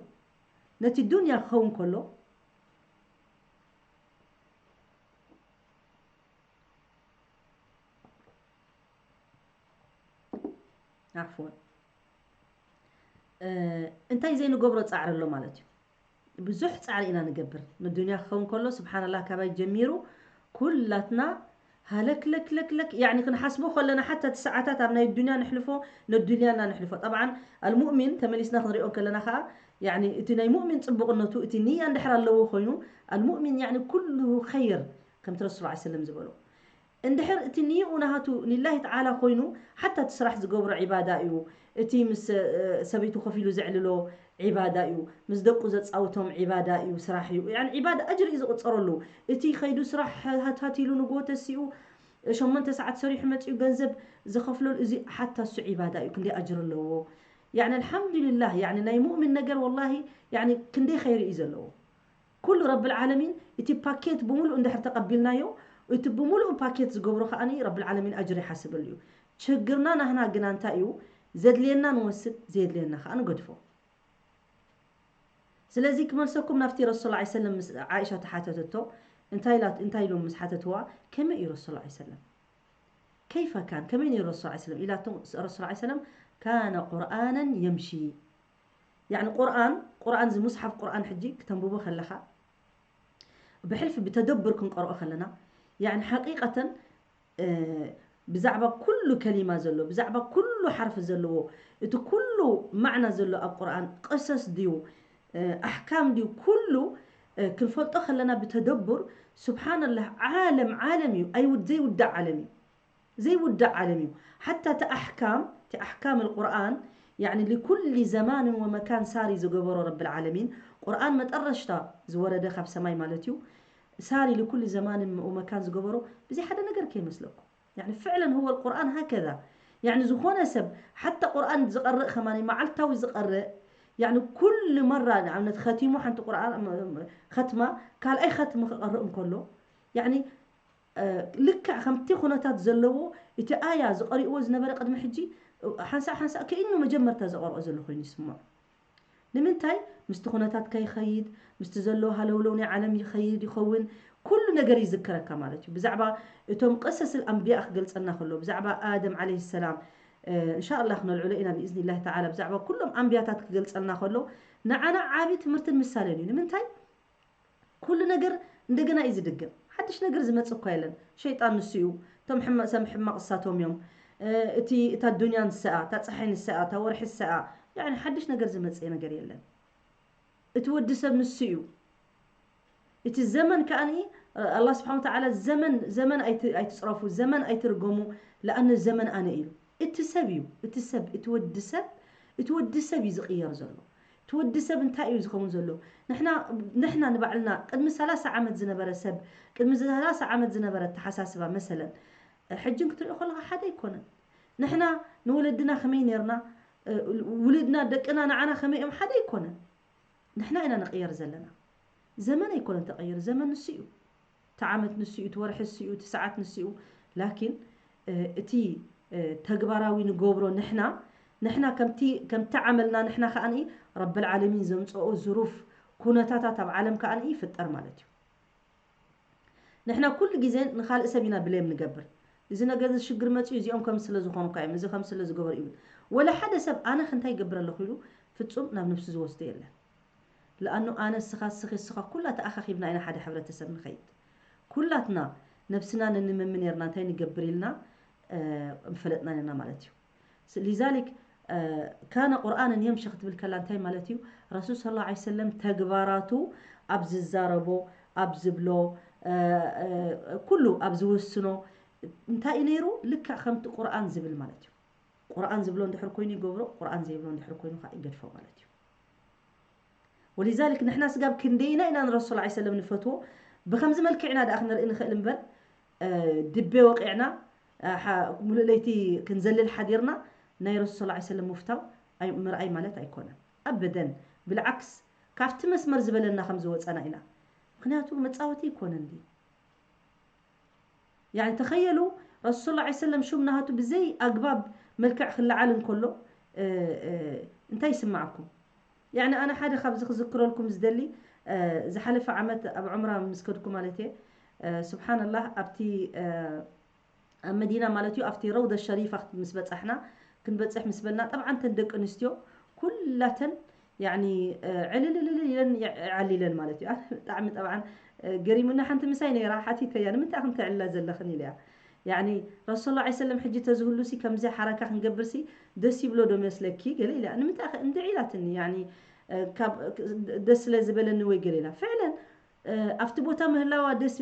ነቲ ዱንያ ክኸውን ከሎ፣ ዓፍወን፣ እ፣ እንታይ ዘይንገብሮ ጻዕሪ ኣሎ ማለት እዩ። ብዙሕ ጻዕሪ ኢና ንገብር። ንዱንያ ክኸውን ከሎ፣ ስብሓንላህ፣ ካባይ ጀሚሩ ኩላትና ሃለክለክለክለክ፣ ያዕኒ ክንሓስቦ ከለና፣ ሓታ እቲ ሰዓታት ኣብ ናይ ዱንያ ንሕልፎ፣ ነዱንያና ንሕልፎ። ጠብዓን፣ ኣልሙእሚን ተመሊስና ክንሪኦ ከለና ኸኣ፣ ያዕኒ እቲ ናይ ሙእሚን ጽቡቕነቱ፣ እቲ ንያ እንድሕር ኣለዎ ኮይኑ፣ ኣልሙእሚን ያዕኒ ኩሉ ኸይር፣ ከምቲ ረሱል ላ ሰለም ዝበሎ። እንድሕር እቲ ንይኡ ናሃቱ ሊላሂ ተዓላ ኮይኑ፣ ሓታ እቲ ስራሕ ዝገብሮ ዒባዳ እዩ። እቲ ምስ፣ እ፣ ሰበይቱ ኮፍ ኢሉ ዘዕልሎ ዒባዳ እዩ። ምስ ደቁ ዘጻውቶም ዒባዳ እዩ፣ ስራሕ እዩ። ያዕኒ ዒባዳ ኣጅሪ እዩ ዝቕጸረሉ። እቲ ከይዱ ስራሕ ሃታት ኢሉ ንግሆ ተሲኡ ሸሞንተ ሰዓት ሰሪሑ መጺኡ ገንዘብ ዝኸፍለሉ፣ እዚ ሓታ እሱ ዒባዳ እዩ፣ ክንደይ ኣጅሪ ኣለዎ። ያዕኒ ኣልሓምዱሊላህ፣ ያዕኒ ናይ ሙእሚን ነገር ወላሂ፣ ያዕኒ ክንደይ ኸይሪ እዩ ዘለዎ። ኩሉ ረብል ዓለሚን እቲ ፓኬት ብምሉእ እንድሕር ተቐቢልናዮ፣ እቲ ብምሉእ ፓኬት ዝገብሮ ከኣ ረብል ዓለሚን ኣጅሪ ይሓስበሉ እዩ። ችግርና ናህና ግና እንታይ እዩ? ዘድልየና ንወስድ፣ ዘየድልየና ከኣ ንገድፎ። ስለዚ ክመልሰኩም ናብቲ ረሱል ላ ሰለም ምስ ዓኢሻ ተሓተተቶ፣ እንታይ ኢላ-፣ እንታይ ኢሎም ምስ ሓተትዋ፣ ከመይ እዩ ረሱል ላ ሰለም? ከይፈ ካን? ከመይ ነይሩ ረሱል ላ ሰለም? ኢላቶም፣ ረሱል ላ ሰለም፣ ካነ ቁርኣነን የምሺ። ያዕኒ ቁርኣን፣ ቁርኣን እዚ ሙስሓፍ ቁርኣን ሕጂ ክተንብቦ ከለኻ፣ ብሕልፊ ብተደቡር ክንቀርኦ ከለና፣ ያዕኒ ሓቂቀተን፣ እ፣ ብዛዕባ ኩሉ ከሊማ ዘሎ፣ ብዛዕባ ኩሉ ሓርፊ ዘለዎ፣ እቲ ኩሉ ማዕና ዘሎ ኣብ ቁርኣን፣ ቅሰስ ድዩ፣ እ፣ ኣሕካም ድዩ፣ ኩሉ፣ እ፣ ክንፈልጦ ከለና ብተደቡር፣ ሱብሓነላህ፣ ዓለም፣ ዓለም እዩ፣ ኣይውድ-፣ ዘይውዳእ ዓለም እዩ። ዘይውዳእ ዓለም እዩ። ሓታ እቲ ኣሕካም፣ እቲ ኣሕካም ኣልቁርኣን፣ ያዕኒ፣ ሊኩሊ ዘማንን ወመካን ሳሪ ዝገበሮ ረብል ዓለሚን፣ ቁርኣን መጠረሽታ ዝወረደ ካብ ሰማይ ማለት እዩ። ሳሪ ሊኩሊ ዘማንን ወመካን ዝገበሮ ብዘይ ሓደ ነገር ከይመስለኩም። ያዕኒ፣ ፍዕለን ሁወ ኣልቁርኣን ሃከዛ። ያዕኒ፣ ዝኾነ ሰብ፣ ሓታ ቁርኣን ዝቐርእ ከማኒ፣ መዓልታዊ ዝቐርእ፣ ያዕኒ፣ ኩሉ መራ፣ ንኣብነት፣ ኸቲሙ ሓንቲ ቁርኣን፣ ኸትማ፣ ካልኣይ ኸትሚ ክቐርእ እንከሎ፣ ያዕኒ፣ እ፣ ልክዕ ከምቲ ኩነታት ዘለዎ፣ እቲ ኣያ ዝቐሪእዎ ዝነበረ ቅድሚ ሕጂ፣ እ፣ ሓንሳእ ሓንሳእ ከኢኑ መጀመርታ ዘቐርኦ ዘሎ ኮይኑ ይስምዖ። ንምንታይ? ምስቲ ኩነታት ከይኸይድ፣ ምስቲ ዘሎ ሃለውለው ናይ ዓለም ይኸይድ ይኸውን፣ ኩሉ ነገር ይዝከረካ ማለት እዩ። ብዛዕባ እቶም ቀሰስል ኣንብያ ክገልጸልና ከሎ፣ ብዛዕባ ኣደም ዓለይሂ ሰላም፣ እ፣ እንሻ ኣላህ ክነልዕሎ ኢና ብኢዝኒላሂ ተዓላ፣ ብዛዕባ ኩሎም ኣንብያታት ክገልጸልና ከሎ፣ ንዓና ዓቢ ትምህርትን ምሳሌን እዩ። ንምንታይ? ኩሉ ነገር እንደገና እዩ ዝድገም። ሓድሽ ነገር ዝመጽእ እኳ የለን። ሸይጣን ንሱ እዩ። እቶም ሕመ-፣ ሰብ ሕማቕ እሳቶም እዮም። እ፣ እቲ፣ እታ ዱንያ ንስኣ፣ እታ ጸሓይ ንስኣ፣ እታ ወርሒ ንስኣ። ያዕኒ ሓድሽ ነገር ዝመጽእ ነገር የለን። እቲ ወዲ ሰብ ንሱ እዩ። እቲ ዘመን ከኣኒ፣ እ፣ ኣላህ ስብሓን ወተዓላ ዘመን፣ ዘመን ኣይት-፣ ኣይትጽረፉ፣ ዘመን ኣይትርገሙ፣ ለኣነ ዘመን ኣነ እዩ። እቲ ሰብ እዩ፣ እቲ ሰብ፣ እቲ ወዲ ሰብ፣ እቲ ወዲ ሰብ እዩ ዝቕየር ዘሎ። እቲ ወዲ ሰብ እንታይ እዩ ዝኸውን ዘሎ? ንሕና፣ ንሕና ንባዕልና ቅድሚ ሰላሳ ዓመት ዝነበረ ሰብ፣ ቅድሚ ሰላሳ ዓመት ዝነበረ ኣተሓሳስባ መሰለን፣ ሕጂ ክትሪኦ ከለኻ ሓደ ኣይኮነን። ንሕና ንወለድና ከመይ ኔርና፣ እ፣ ውሉድና፣ ደቅና ንዓና ከመይ እዮም፣ ሓደ ኣይኮነን። ንሕና ኢና ንቕየር ዘለና። ዘመን ኣይኮነን ተቐይሩ፣ ዘመን ንሱ እዩ። እቲ ዓመት ንሱ እዩ፣ እቲ ወርሒ ንሱ እዩ፣ እቲ ሰዓት ንሱ እዩ። ላኪን እቲ ተግባራዊ ንገብሮ ንሕና ንሕና ከምቲ ከምቲ ዓመልና ንሕና ከኣ ረብል ዓለሚን ዘምጽኦ ዝሩፍ ኩነታታት ኣብ ዓለም ከኣ ይፍጠር ማለት እዩ። ንሕና ኩሉ ግዜ ንኻልእ ሰብ ኢና ብሌም ንገብር። እዚ ነገር እዚ ሽግር መጽዩ እዚኦም ከም ስለ ዝኾኑ እኳ እዮም፣ እዚ ከም ስለ ዝገበሩ እዩ። ወላ ሓደ ሰብ ኣነ ክንታይ ይገብር ኣለኹ ኢሉ ፍጹም ናብ ነብሱ ዝወስዶ የለን። ለኣኑ ኣነ እስኻ እስኺ እስኻ ኩላ ተኣኻኺብና ኢና ሓደ ሕብረተሰብ ንኸይድ። ኩላትና ነብስና ነንመሚ ነርና እንታይ ንገብር ኢልና ምፈለጥና ነርና ማለት እዩ። ሊዛሊክ ካነ ቁርኣንን የምሺ ክትብል ከላ እንታይ ማለት እዩ? ረሱል ስለ ላ ሰለም ተግባራቱ ኣብ ዝዛረቦ ኣብ ዝብሎ ኩሉ ኣብ ዝውስኖ እንታይ እዩ ነይሩ? ልክዕ ከምቲ ቁርኣን ዝብል ማለት እዩ። ቁርኣን ዝብሎ እንድሕር ኮይኑ ይገብሮ፣ ቁርኣን ዘይብሎ እንድሕር ኮይኑ ከዓ ይገድፎ ማለት እዩ። ወሊዛሊክ ንሕና ስጋብ ክንደይና ኢና ንረሱል ላ ሰለም ንፈትዎ? ብከምዚ መልክዕ ኢና ደኣ ክንርኢ ንኽእል እምበር ድቤ ወቂዕና ሙሉእ ለይቲ ክንዘልል ሓዲርና ናይ ረሱል ላ ሰለም ምፍታው ምርኣይ ማለት ኣይኮነን። ኣበደን። ብልዓክስ ካብቲ መስመር ዝበለና ከም ዝወፀና ኢና። ምክንያቱ መፃወቲ ይኮነን ድዩ? ያኒ ተኸየሉ ረሱል ላ ሰለም ሹም ናሃቱ ብዘይ ኣግባብ መልክዕ ክለዓል እንከሎ እንታይ ይስማዓኩም? ያኒ ኣነ ሓደ ካብዚ ክዝክረልኩም ዝደሊ ዝሓለፈ ዓመት ኣብ ዑምራ ምስ ከድኩ ማለት እየ ስብሓንላህ ኣብቲ ኣብ መዲና ማለት እዩ ኣብቲ ረውደ ሸሪፋ ምስ በፃሕና ክንበፅሕ ምስ በልና ጠብዓን ተን ደቂ ኣንስትዮ ኩላተን ያኒ ዕልልልል ኢለን ይዓሊለን ማለት እዩ። ኣነ ብጣዕሚ ጠብዓን ገሪሙና ሓንቲ ምሳይ ነይራ ሓቲተያ ንምንታይ ከም ተዕልላ ዘለኽን ኢለያ። ያኒ ረሱል ላ ሰለም ሕጂ ተዝህሉ ሲ ከምዚ ሓረካ ክንገብር ሲ ደስ ይብሎ ዶ መስለኪ ገለ ኢላ ንምንታይ እንድዒ ኢላትኒ ያኒ ካብ ደስ ስለ ዝበለኒ ወይ ገለ ኢላ ፍዕለን ኣብቲ ቦታ ምህላዋ ደስ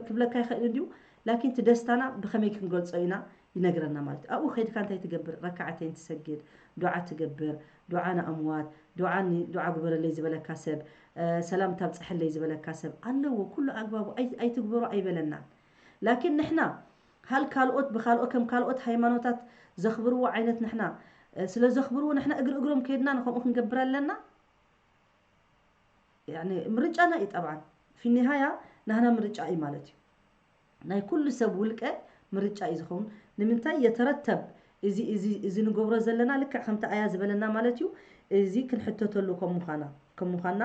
ክብለካ ይኽእል እንድዩ ላኪን እቲ ደስታና ብኸመይ ክንገልጾ ኢና ይነግረና ማለት እዩ ኣብኡ ከይድካ እንታይ ትገብር ረካዓተይን ትሰግድ ዱዓ ትገብር ዱዓ ንኣምዋት ዱዓ ዱዓ ግበረለይ ዝበለካ ሰብ ሰላም ታብፅሐለይ ዝበለካ ሰብ ኣለዎ ኩሉ ኣግባቡ ኣይትግበሩ ኣይበለናን ላኪን ንሕና ሃል ካልኦት ብካልኦ ከም ካልኦት ሃይማኖታት ዘኽብርዎ ዓይነት ንሕና ስለ ዘኽብርዎ ንሕና እግሪ እግሮም ከይድና ንከምኡ ክንገብር ኣለና ምርጫና እዩ ጠብዓን ፊኒሃያ ናህና ምርጫ እዩ ማለት እዩ ናይ ኩሉ ሰብ ውልቀ ምርጫ እዩ ዝኸውን ንምንታይ የተረተብ እዚ እዚ እዚ ንገብሮ ዘለና ልክዕ ከምቲ ኣያ ዝበለና ማለት እዩ እዚ ክንሕተተሉ ከም ምዃና ከም ምዃና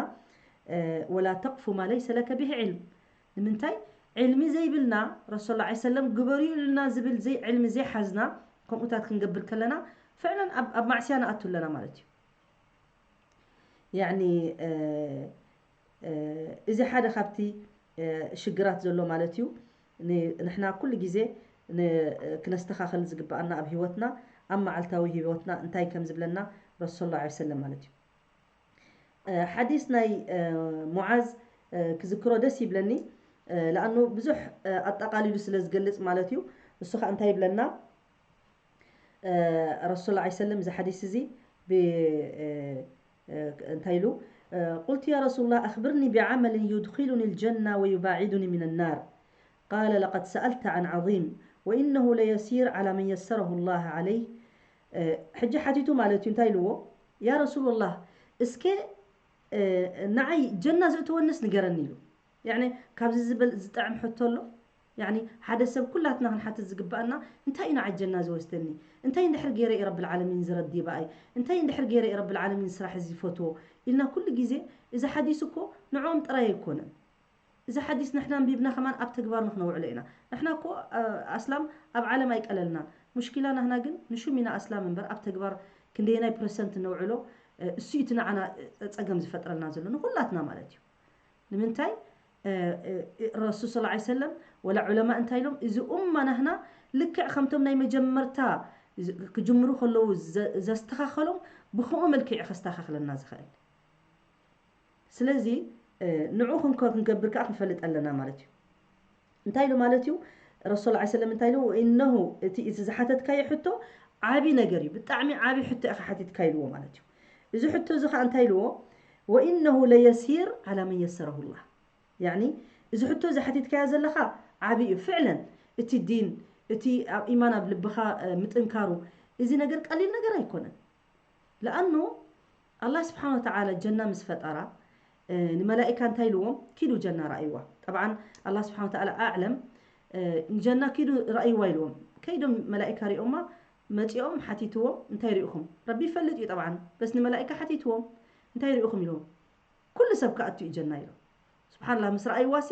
ወላ ተቅፉ ማ ለይሰ ለከ ብሂ ዕልም ንምንታይ ዕልሚ ዘይብልና ረሱል ላ ሰለም ግበሩ ይብልና ዝብል ዘይ ዕልሚ ዘይሓዝና ከምኡታት ክንገብር ከለና ፍዕለን ኣብ ማዕስያ ንኣቱ ኣለና ማለት እዩ ያኒ እዚ ሓደ ካብቲ ሽግራት ዘሎ ማለት እዩ ንሕና ኩሉ ግዜ ክነስተኻኸል ዝግበኣና ኣብ ህይወትና ኣብ መዓልታዊ ህይወትና እንታይ ከም ዝብለና ረሱል ላ ሰለም ማለት እዩ ሓዲስ ናይ ሙዓዝ ክዝክሮ ደስ ይብለኒ ለኣኑ ብዙሕ ኣጠቃሊሉ ስለ ዝገልፅ ማለት እዩ እሱ ከዓ እንታይ ይብለና ረሱል ላ ሰለም እዚ ሓዲስ እዚ እንታይ ኢሉ قلت يا رسول الله أخبرني بعمل يدخلني الجنة ويباعدني من النار قال لقد سألت عن عظيم وإنه ليسير على من يسره الله عليه ሕጂ ሓቲቱ ማለት እዩ እንታይ ኢልዎ ያ ረሱሉላህ እስከ ንዓይ ጀና ዘእትወንስ ንገረኒ ኢሉ ያኒ ካብዚ ዝበል ዝጥዕም ሕቶ ኣሎ ያኒ ሓደ ሰብ ኩላትና ክንሓትት ዝግባኣና እንታይ እዩ ንዓይ ጀና ዝወስደኒ እንታይ እንድሕር ገይረ እዩ ረብል ዓለሚን ዝረዲ በኣይ እንታይ እንድሕር ገይረ እዩ ረብል ዓለሚን ስራሕ እዚ ዝፈትዎ ኢልና ኩሉ ግዜ እዚ ሓዲስ እኮ ንዕኦም ጥራይ ኣይኮነን እዚ ሓዲስ ንሕና ኣንቢብና ከማን ኣብ ተግባር ንክነውዕሎ ኢና ንሕና እኮ ኣስላም ኣብ ዓለም ኣይቀለልናን ሙሽኪላ ናህና ግን ንሹም ኢና ኣስላም እምበር ኣብ ተግባር ክንደየናይ ፐርሰንት ነውዕሎ እሱ እቲ ንዓና ፀገም ዝፈጥረልና ዘሎ ንኩላትና ማለት እዩ ንምንታይ ረሱል ስለ ሰለም ወላ ዑለማ እንታይ ኢሎም እዚ ኡማ ናህና ልክዕ ከምቶም ናይ መጀመርታ ክጅምሩ ከለዉ ዘስተኻኸሎም ብከምኡ መልክዕ ከስተኻኽለና ዝኽእል ስለዚ ንዑ ክንገብር ከዓ ክንፈልጥ ኣለና ማለት እዩ እንታይ ኢሉ ማለት እዩ ረሱል ላ ሰለም እንታይ ኢሉ ወኢነሁ እቲ እቲ ዝሓተትካዮ ሕቶ ዓብዪ ነገር እዩ ብጣዕሚ ዓብዪ ሕቶ ኢኻ ሓቲትካ ኢልዎ ማለት እዩ እዚ ሕቶ እዚ ከዓ እንታይ ኢልዎ ወኢነሁ ለየሲር ዓላ መን የሰረሁ ላህ ያኒ እዚ ሕቶ እዚ ሓቲትካዮ ዘለኻ ዓብዪ እዩ ፍዕለን እቲ ዲን እቲ ኣብ ኢማን ኣብ ልብኻ ምጥንካሩ እዚ ነገር ቀሊል ነገር ኣይኮነን ለኣኑ ኣላህ ስብሓን ወተዓላ ጀና ምስ ፈጠራ ንመላኢካ እንታይ ኢልዎም? ኪዱ ጀና ረኣይዋ። ጠብዓን ኣላህ ስብሓን ወተዓላ ኣዕለም፣ ንጀና ኪዱ ረኣይዋ ኢልዎም። ከይዶም መላኢካ ሪኦማ፣ መፂኦም ሓቲትዎም፣ እንታይ ሪእኹም? ረቢ ይፈልጥ እዩ ጠብዓን፣ በስ ንመላኢካ ሓቲትዎም፣ እንታይ ሪእኹም ኢልዎም። ኩሉ ሰብ ክኣቱ እዩ ጀና ኢሎም። ስብሓንላ፣ ምስ ረኣይዋ ሲ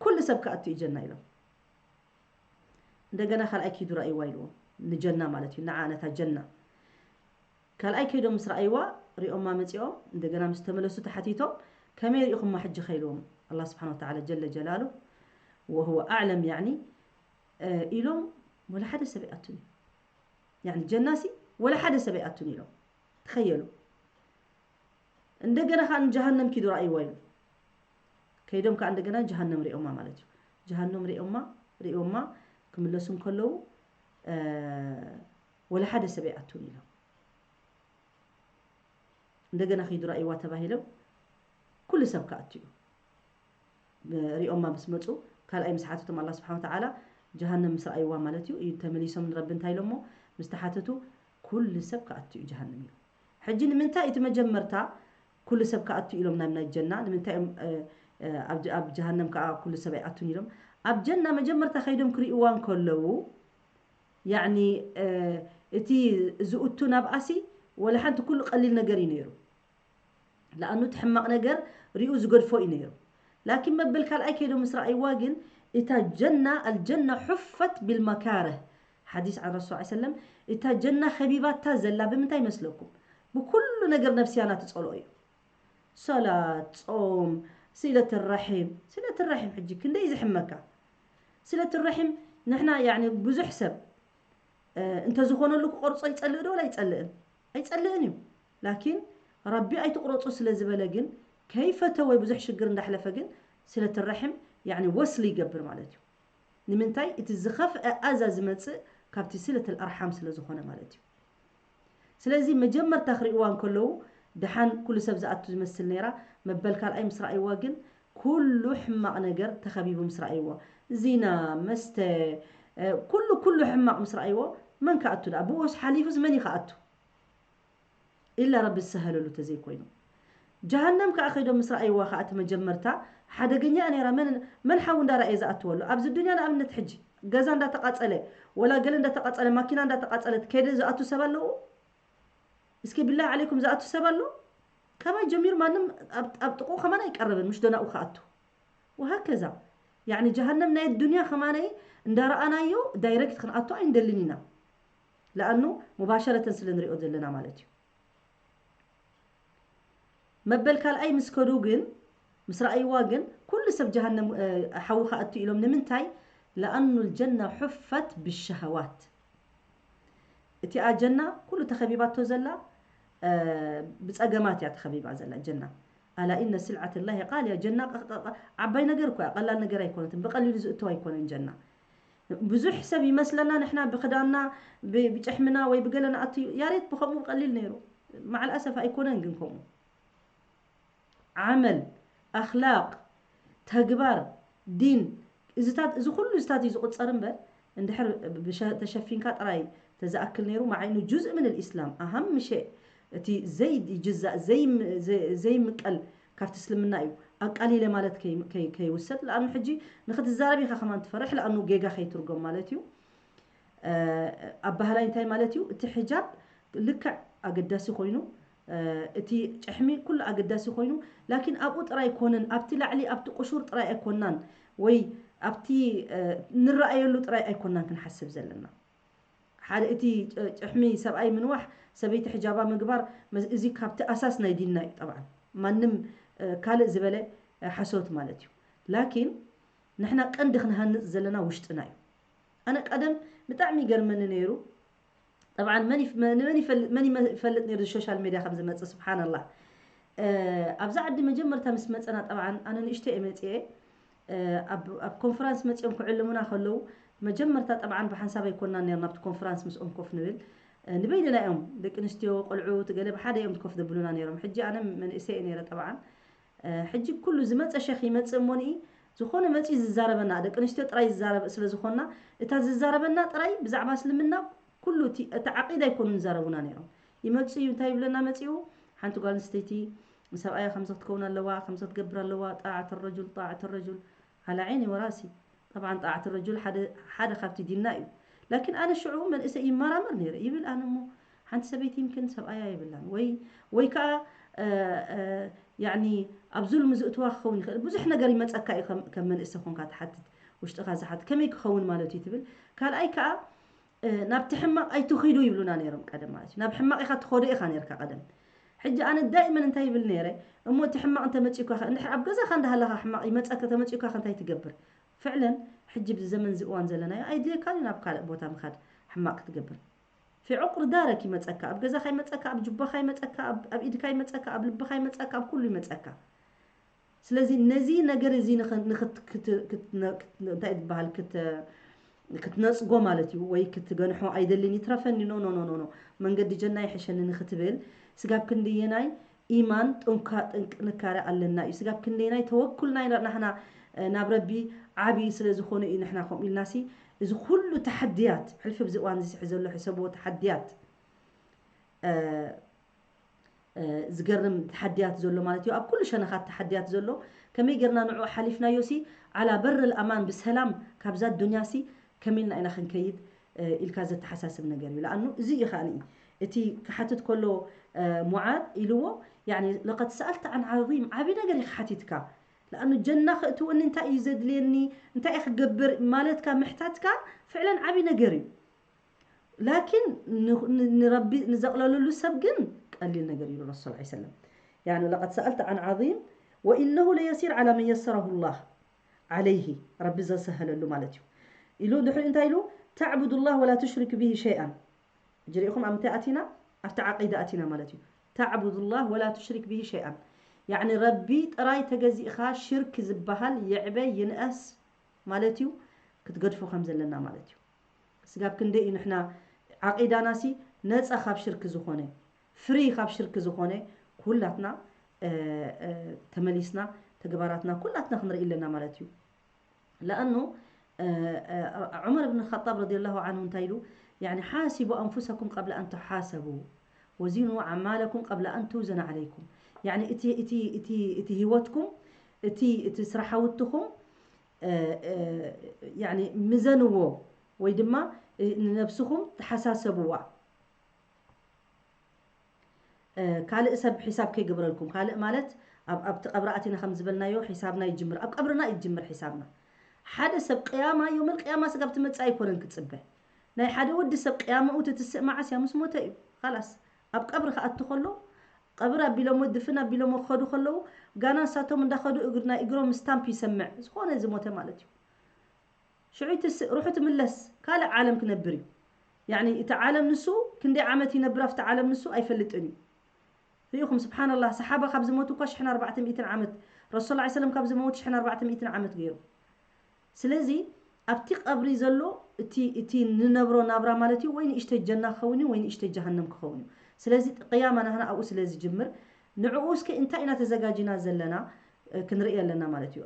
ኩሉ ሰብ ክኣቱ እዩ ጀና ኢሎም። እንደገና ካልኣይ ኪዱ ረኣይዋ ኢልዎም፣ ንጀና ማለት እዩ፣ ንዓ ነታ ጀና። ካልኣይ ከይዶም ምስ ረኣይዋ፣ ሪኦማ መፂኦም፣ እንደገና ምስ ተመለሱ ተሓቲቶም፣ ከመይ ሪእኹማ ሕጂ ከ ኢልዎም ኣላህ ስብሓን ወተዓላ ጀለ ጀላሉ፣ ወሁወ ኣዕለም ያዕኒ፣ ኢሎም፣ ወላ ሓደ ሰብ ኣይኣቱን እዩ። ያዕኒ ጀናሲ ወላ ሓደ ሰብ ኣይኣቱን ኢሎም። ተኸየሉ። እንደገና ከዓ ንጀሃነም ኪዱ ረኣይዋ ኢሉ። ከይዶም ከዓ እንደገና ጀሃነም ሪኦማ ማለት እዩ። ጀሃነም ሪኦማ፣ ሪኦማ ክምለሱ እንከለዉ፣ ወላ ሓደ ሰብ ኣይኣቱን ኢሎም። እንደገና ኪዱ ረኣይዋ ተባሂሎም፣ ኩሉ ሰብ ክኣቱ እዩ። ሪኦማ ምስ መፁ፣ ካልኣይ ምስ ሓተቶም ኣላህ ስብሓን ወተዓላ፣ ጀሃነም ምስ ረኣይዋ ማለት እዩ፣ እዩ ተመሊሶም ንረቢ እንታይ ኢሎሞ? ምስ ተሓተቱ፣ ኩሉ ሰብ ክኣቱ እዩ ጀሃነም ኢሉ። ሕጂ ንምንታይ እቲ መጀመርታ ኩሉ ሰብ ክኣቱ ኢሎም ናብ ናይ ጀና? ንምንታይ እዮም፣ እ፣ እ፣ ኣብ ጀ-፣ ኣብ ጀሃነም ከዓ ኩሉ ሰብ ኣይኣቱን ኢሎም? ኣብ ጀና መጀመርታ ከይዶም ክርእይዋ እንከለዉ፣ ያዕኒ፣ እ፣ እቲ ዝእቱ ናብኣሲ ወላ ሓንቲ ኩሉ ቀሊል ነገር እዩ ነይሩ። ለኣኑ እቲ ሕማቕ ነገር ሪኡ ዝገድፎ እዩ ነይሩ። ላኪን መበል ካልኣይ ከይዶም ምስ ረኣይዋ ግን፣ እታ ጀና፣ ኣልጀና ሑፈት ቢልመካርህ። ሓዲስ ዓን ረሱል ሰለም፣ እታ ጀና ከቢባታ ዘላ ብምንታይ ይመስለኩም? ብኩሉ ነገር ነፍስያና ትጸልኦ እዩ። ሰላት፣ ጾም፣ ሲለት ራሒም። ሲለት ራሒም ሕጂ ክንደይ ዝሕመካ? ሲለት ራሒም ንሕና፣ ያዕኒ፣ ብዙሕ ሰብ፣ እ፣ እንተዝኾነሉ ክቆርጾ ይጸልእ ዶ ወላ ኣይጸልእን? ኣይጸልእን እዩ። ላኪን ረቢ ኣይትቁረጹ ስለ ዝበለ ግን፣ ከይፈተወ ብዙሕ ሽግር እንዳሕለፈ ግን፣ ሲለት ራሒም፣ ያዕኒ፣ ወስል ይገብር ማለት እዩ። ንምንታይ? እቲ ዝኸፍአ ኣዛ ዝመጽእ ካብቲ ሲለት ኣርሓም ስለ ዝኾነ ማለት እዩ። ስለዚ መጀመርታ ክርእይዋ እንከለዉ፣ ደሓን ኩሉ ሰብ ዝኣቱ ዝመስል ነይራ። መበል ካልኣይ ምስ ረኣይዋ ግን፣ ኩሉ ሕማቕ ነገር ተኸቢቡ ምስ ረኣይዋ፣ ዚና፣ መስተ፣ እ፣ ኩሉ፣ ኩሉ ሕማቕ ምስ ረኣይዎ፣ መን ክኣቱ ደኣ? ብኡስ ሓሊፉስ መን እዩ ክኣቱ? ኢላ ረቢ ዝሰሃለሉ ተዘይኮይኑ። ጀሃነም ከኣ ከይዶም ምስ ረኣይዋ ከኣ እቲ መጀመርታ ሓደገኛ እያ ነይራ። መን፣ መን ሓዊ እንዳረኣየ ዝኣትወሉ? ኣብዚ ዱንያ ንኣብነት ሕጂ ገዛ እንዳተቃጸለ፣ ወላ ገለ እንዳተቃጸለ፣ ማኪና እንዳተቃጸለት ከይደ ዝኣቱ ሰብ ኣለዉ? እስኪ ብላሂ ዓለይኩም ዝኣቱ ሰብ ኣሎ? ካባይ ጀሚሩ ማንም ኣብ፣ ኣብ ጥቕኡ ከማን ኣይቀርብን፣ ምሽ ደናኡ ክኣቱ። ወሃከዛ። ያዕኒ ጀሃነም ናይ ዱንያ ከማነይ እንዳረኣናዮ ዳይሬክት ክንኣቱ ኣይንደልን ኢና። ለኣኑ ሙባሸረተን ስለ ንሪኦ ዘለና ማለት እዩ። መበል ካልኣይ ምስ ከዱ ግን፣ ምስ ረኣይዋ ግን፣ ኩሉ ሰብ ጀሃነም፣ እ፣ ሓዊ ክኣቱ ኢሎም። ንምንታይ? ለኣኑ ልጀና ሑፈት ብሸሃዋት። እቲኣ ጀና ኩሉ ተኸቢባቶ ዘላ፣ እ፣ ብጸገማት እያ ተኸቢባ ዘላ ጀና። ኣላ ኢነ ስልዓት ላሂ ቃልያ። ጀና ቐ-፣ ቐ-፣ ቐ-፣ ዓባይ ነገር እኮ እያ፣ ቀላል ነገር ኣይኮነትን። ብቐሊሉ ዝእተው ኣይኮነን ጀና። ብዙሕ ሰብ ይመስለና ንሕና ብኽዳንና፣ ብ-፣ ብጭሕምና ወይ ብገለ ንኣቱ፣ ያሬት ብኸምኡ ቀሊል ነይሩ። መዓል ኣሰፍ ኣይኮነን ግን ከምኡ። ዓመል፣ ኣኽላቕ፣ ተግባር፣ ዲን፣ እዚታት፣ እዚ ኩሉ እዚታት እዩ ዝቑጸር እምበር፣ እንድሕር ብሸ-፣ ተሸፊንካ ጥራይ ተዝኣክል ነይሩ፣ መዓይኑ ጁዝእ ምን ልኢስላም፣ ኣሃም ሸእ፣ እቲ ዘይጅዛእ፣ ዘይም-፣ ዘ-፣ ዘይምቀል ካብቲ እስልምና እዩ። ኣቃሊለ ማለት ከይ-፣ ከይ-፣ ከይውሰድ፣ ለኣኑ ሕጂ ንኽትዛረብ ኢኻ ከማን ትፈርሕ፣ ለኣኑ ጌጋ ከይትርጎም ማለት እዩ። እ፣ ኣባህላይ እንታይ ማለት እዩ? እቲ ሕጃብ ልክዕ ኣገዳሲ ኮይኑ፣ እ፣ እቲ ጭሕሚ ኩሉ ኣገዳሲ ኮይኑ፣ ላኪን ኣብኡ ጥራይ ኣይኮነን፣ ኣብቲ ላዕሊ፣ ኣብቲ ቁሹር ጥራይ ኣይኮናን፣ ወይ ኣብቲ፣ እ፣ ንረኣየሉ ጥራይ ኣይኮናን ክንሓስብ ዘለና። ሓደ እቲ ጭ-፣ ጭሕሚ ሰብኣይ ምንዋሕ፣ ሰበይቲ ሕጃባ ምግባር፣ መዝ-፣ እዚ ካብቲ ኣሳስ ናይ ዲንና እዩ። ጠብዓን ማንም፣ እ፣ ካልእ ዝበለ፣ እ፣ ሓሶት ማለት እዩ። ላኪን ንሕና ቀንዲ ክንሃንጽ ዘለና ውሽጥና እዩ። ኣነ ቀደም ብጣዕሚ ይገርመኒ ነይሩ። ጠብዓን መን ይፍ-፣ መን፣ መን ይፈልጥ፣ መን ይመ-፣ ይፈልጥ ነይሩ ሶሻል ሜድያ ከም ዝመጽእ? ስብሓንላህ። እ፣ ኣብዛ ዓዲ መጀመርታ ምስ መጸና፣ ጠብዓን ኣነ ንእሽተይ እየ መጽኤ፣ እ፣ ኣብ፣ ኣብ ኮንፈራንስ መጺኦም ክዕልሙና ከለዉ፣ መጀመርታ ጠብዓን ብሓንሳብ ኣይኮንናን ነይርና ኣብቲ ኮንፈራንስ ምስኦም ኮፍ ንብል። እ፣ ንበይንና እዮም፣ ደቂ ኣንስትዮ፣ ቆልዑት፣ ገለ ብሓደ እዮም ኮፍ ዘብሉና ነይሮም። ሕጂ ኣነ መንእሰይ እየ ነይረ ጠብዓን። እ፣ ሕጂ ኩሉ ዝመጸ ሸኽ ይመጽእ እሞ ንኢ፣ ዝኾነ መጺኡ ዝዛረበና፣ ደቂ ኣንስትዮ ጥራይ ዝዛረብ ስለ ዝኾንና፣ እታ ዝዛረበና ጥራይ ብዛዕባ እስልምና ኩሉ እቲ፣ እቲ ዓቂዳ ኣይኮኑን ዝዛረቡና ነይሮም። ይመጽእ እዩ፣ እንታይ ይብለና መጺኡ? ሓንቲ ጓል ኣንስተይቲ፣ ንሰብኣያ ከምዚ ክትከውን ኣለዋ፣ ከምዚ ክትገብር ኣለዋ። ጣዕት ረጁል ጣዕት ረጁል ዓላ ዓይኒ ወራሲ። ጠብዓን ጣዕት ረጁል ሓደ ሓደ ካብቲ ዲንና እዩ። ላኪን ኣነ ሽዑ መንእሰይ ይመራመር ነይረ። ይብል ኣነ እሞ ሓንቲ ሰበይቲ ይምክን ሰብኣያ የብላን ወይ ወይ ከዓ ያኒ ኣብ ዙልሚ ዝእትዋ ክኸውን ይኽእል። ብዙሕ ነገር ይመፀካ እዩ ከም መንእሰ ኮንካ ትሓትት፣ ውሽጥኻ ዝሓት ከመይ ክኸውን ማለት እዩ ትብል። ካልኣይ ከዓ ናብቲ ሕማቕ ኣይትኺዱ ይብሉና ነይሮም ቀደም ማለት እዩ። ናብ ሕማቕ ኢኻ ትኸዶ ኢኻ ነርካ ቀደም። ሕጂ ኣነ ዳይመን እንታይ ይብል ነይረ፣ እሞ እቲ ሕማቕ እንተመፂኡካ ከ እንድሕር ኣብ ገዛኻ እንዳሃለኻ ሕማቕ ይመፀካ ተመፂኡካ ከ እንታይ ትገብር? ፍዕለን ሕጂ ብዚ ዘመን እዚ እዋን ዘለናዮ ኣይድልየካን እዩ ናብ ካልእ ቦታ ምኻድ ሕማቕ ክትገብር። ፊ ዑቅሪ ዳረክ ይመፀካ፣ ኣብ ገዛኻ ይመፀካ፣ ኣብ ጁባኻ ይመፀካ፣ ኣብ ኢድካ ይመፀካ፣ ኣብ ልብኻ ይመፀካ፣ ኣብ ኩሉ ይመፀካ። ስለዚ ነዚ ነገር እዚ እንታይ ዝበሃል ክትነፅጎ ማለት እዩ ወይ ክትገንሖ ኣይደልን ይትረፈኒ ኖ ኖ ኖ ኖ መንገዲ ጀና ይሕሸኒ ንክትብል ስጋብ ክንድየናይ ኢማን ጥንካረ ኣለና እዩ። ስጋብ ክንደይናይ ተወኩልናይ ናሕና ናብ ረቢ ዓብዪ ስለ ዝኾነ እዩ። ንሕና ከምኡ ኢልናሲ እዚ ኩሉ ተሓድያት ሕልፊ ብዚ እዋን ዝስሒ ዘሎ ሕሰብዎ ተሓድያት ዝገርም ተሓድያት ዘሎ ማለት እዩ። ኣብ ኩሉ ሸነኻት ተሓድያት ዘሎ ከመይ ጌርና ንዑ ሓሊፍናዮ ሲ ዓላ በር ኣልኣማን ብሰላም ካብዛ ዱንያ ሲ ከመይ ኢልና ኢና ክንከይድ ኢልካ ዘተሓሳስብ ነገር እዩ። ለኣኑ እዚ እዩ ከኣ እቲ ክሓትት ከሎ ሙዓዝ ኢልዎ ለቀድ ሰኣልተ ዓን ዓዚም ዓብዪ ነገር እዩ ክሓቲትካ። ለኣኑ ጀና ከእትወኒ እንታይ እዩ ዘድልየኒ እንታይ ክገብር ማለትካ ምሕታትካ ፍዕለን ዓብዪ ነገር እዩ። ላኪን ንረቢ ንዘቕለለሉ ሰብ ግን ቀሊል ነገር እዩ ረሱል ላ ሰለም ያኒ ለቀድ ሰኣልተ ዓን ዓዚም ወኢነሁ ለየሲር ዓላ መን የሰረሁ ላህ ዓለይሂ ረቢ ዘሰሀለሉ ማለት እዩ ኢሉ ድሕሪ እንታይ ኢሉ ተዕቡድ ላህ ወላ ትሽሪክ ብሂ ሸይኣን ጅሪእኹም ኣብ ምንታይ ኣቲና ኣብቲ ዓቂዳ ኣቲና ማለት እዩ ተዕቡድ ላህ ወላ ትሽሪክ ብሂ ሸይኣን ያኒ ረቢ ጥራይ ተገዚእኻ ሽርክ ዝበሃል ይዕበ ይንኣስ ማለት እዩ ክትገድፎ ከም ዘለና ማለት እዩ ስጋብ ክንደይ እዩ ንሕና ዓቂዳናሲ ነፃ ካብ ሽርክ ዝኾነ ፍሪ ካብ ሽርክ ዝኾነ ኩላትና ተመሊስና ተግባራትና ኩላትና ክንርኢ ኣለና ማለት እዩ ለኣኑ ዑመር ብን ኸጣብ ረዲ ላሁ ዓንሁ እንታይ ኢሉ ሓሲቡ ኣንፉሰኩም ቀብለ ኣን ትሓሰቡ ወዚኑ ዓማለኩም ቀብለ ኣን ትውዘን ዓለይኩም እቲ ህይወትኩም እቲ እቲ ስራሓውትኹም ምዘንዎ ወይ ድማ ንነብስኹም ተሓሳሰብዋ ካልእ ሰብ ሒሳብ ከይገብረልኩም ካልእ ማለት ኣብቲ ቀብሪ ኣቲና ከም ዝበልናዮ ሒሳብና ይጅምር ኣብ ቀብርና ይጅምር ሒሳብና ሓደ ሰብ ቅያማ ዮመል ቅያማ ስጋብ ትመፅእ ኣይኮነን ክፅበ ናይ ሓደ ወዲ ሰብ ቅያማኡ ትትስእ መዓስ እያ ምስ ሞተ እዩ ካላስ ኣብ ቀብሪ ክኣቱ ከሎ ቀብር ኣቢሎሞ ድፍን ኣቢሎሞ ክኸዱ ከለዉ ጋና ንሳቶም እንዳኸዱ እግር ናይ እግሮም ስታምፕ ይሰምዕ ዝኾነ ዝሞተ ማለት እዩ ሽዑ ትስእ ሩሑ ትምለስ ካልእ ዓለም ክነብር እዩ ያኒ እቲ ዓለም ንሱ ክንደይ ዓመት ይነብር ኣብቲ ዓለም ንሱ ኣይፈልጥን እዩ ርኢኹም ስብሓንላህ ሰሓባ ካብ ዝሞቱ እኳ ሽሕን ኣርባዕተ ሚእትን ዓመት ረሱል ላ ሰለም ካብ ዝመውት ሽሕን ኣርባዕተ ሚእትን ዓመት ገይሩ ስለዚ ኣብቲ ቀብሪ ዘሎ እቲ እቲ ንነብሮ ናብራ ማለት እዩ ወይ ንእሽተይ ጀና ክኸውን እዩ ወይ ንእሽተይ ጀሃነም ክኸውን እዩ ስለዚ ቅያማ ናህና ኣብኡ ስለ ዝጅምር ንዕኡ እስከ እንታይ ኢና ተዘጋጅና ዘለና ክንርኢ ኣለና ማለት እዩ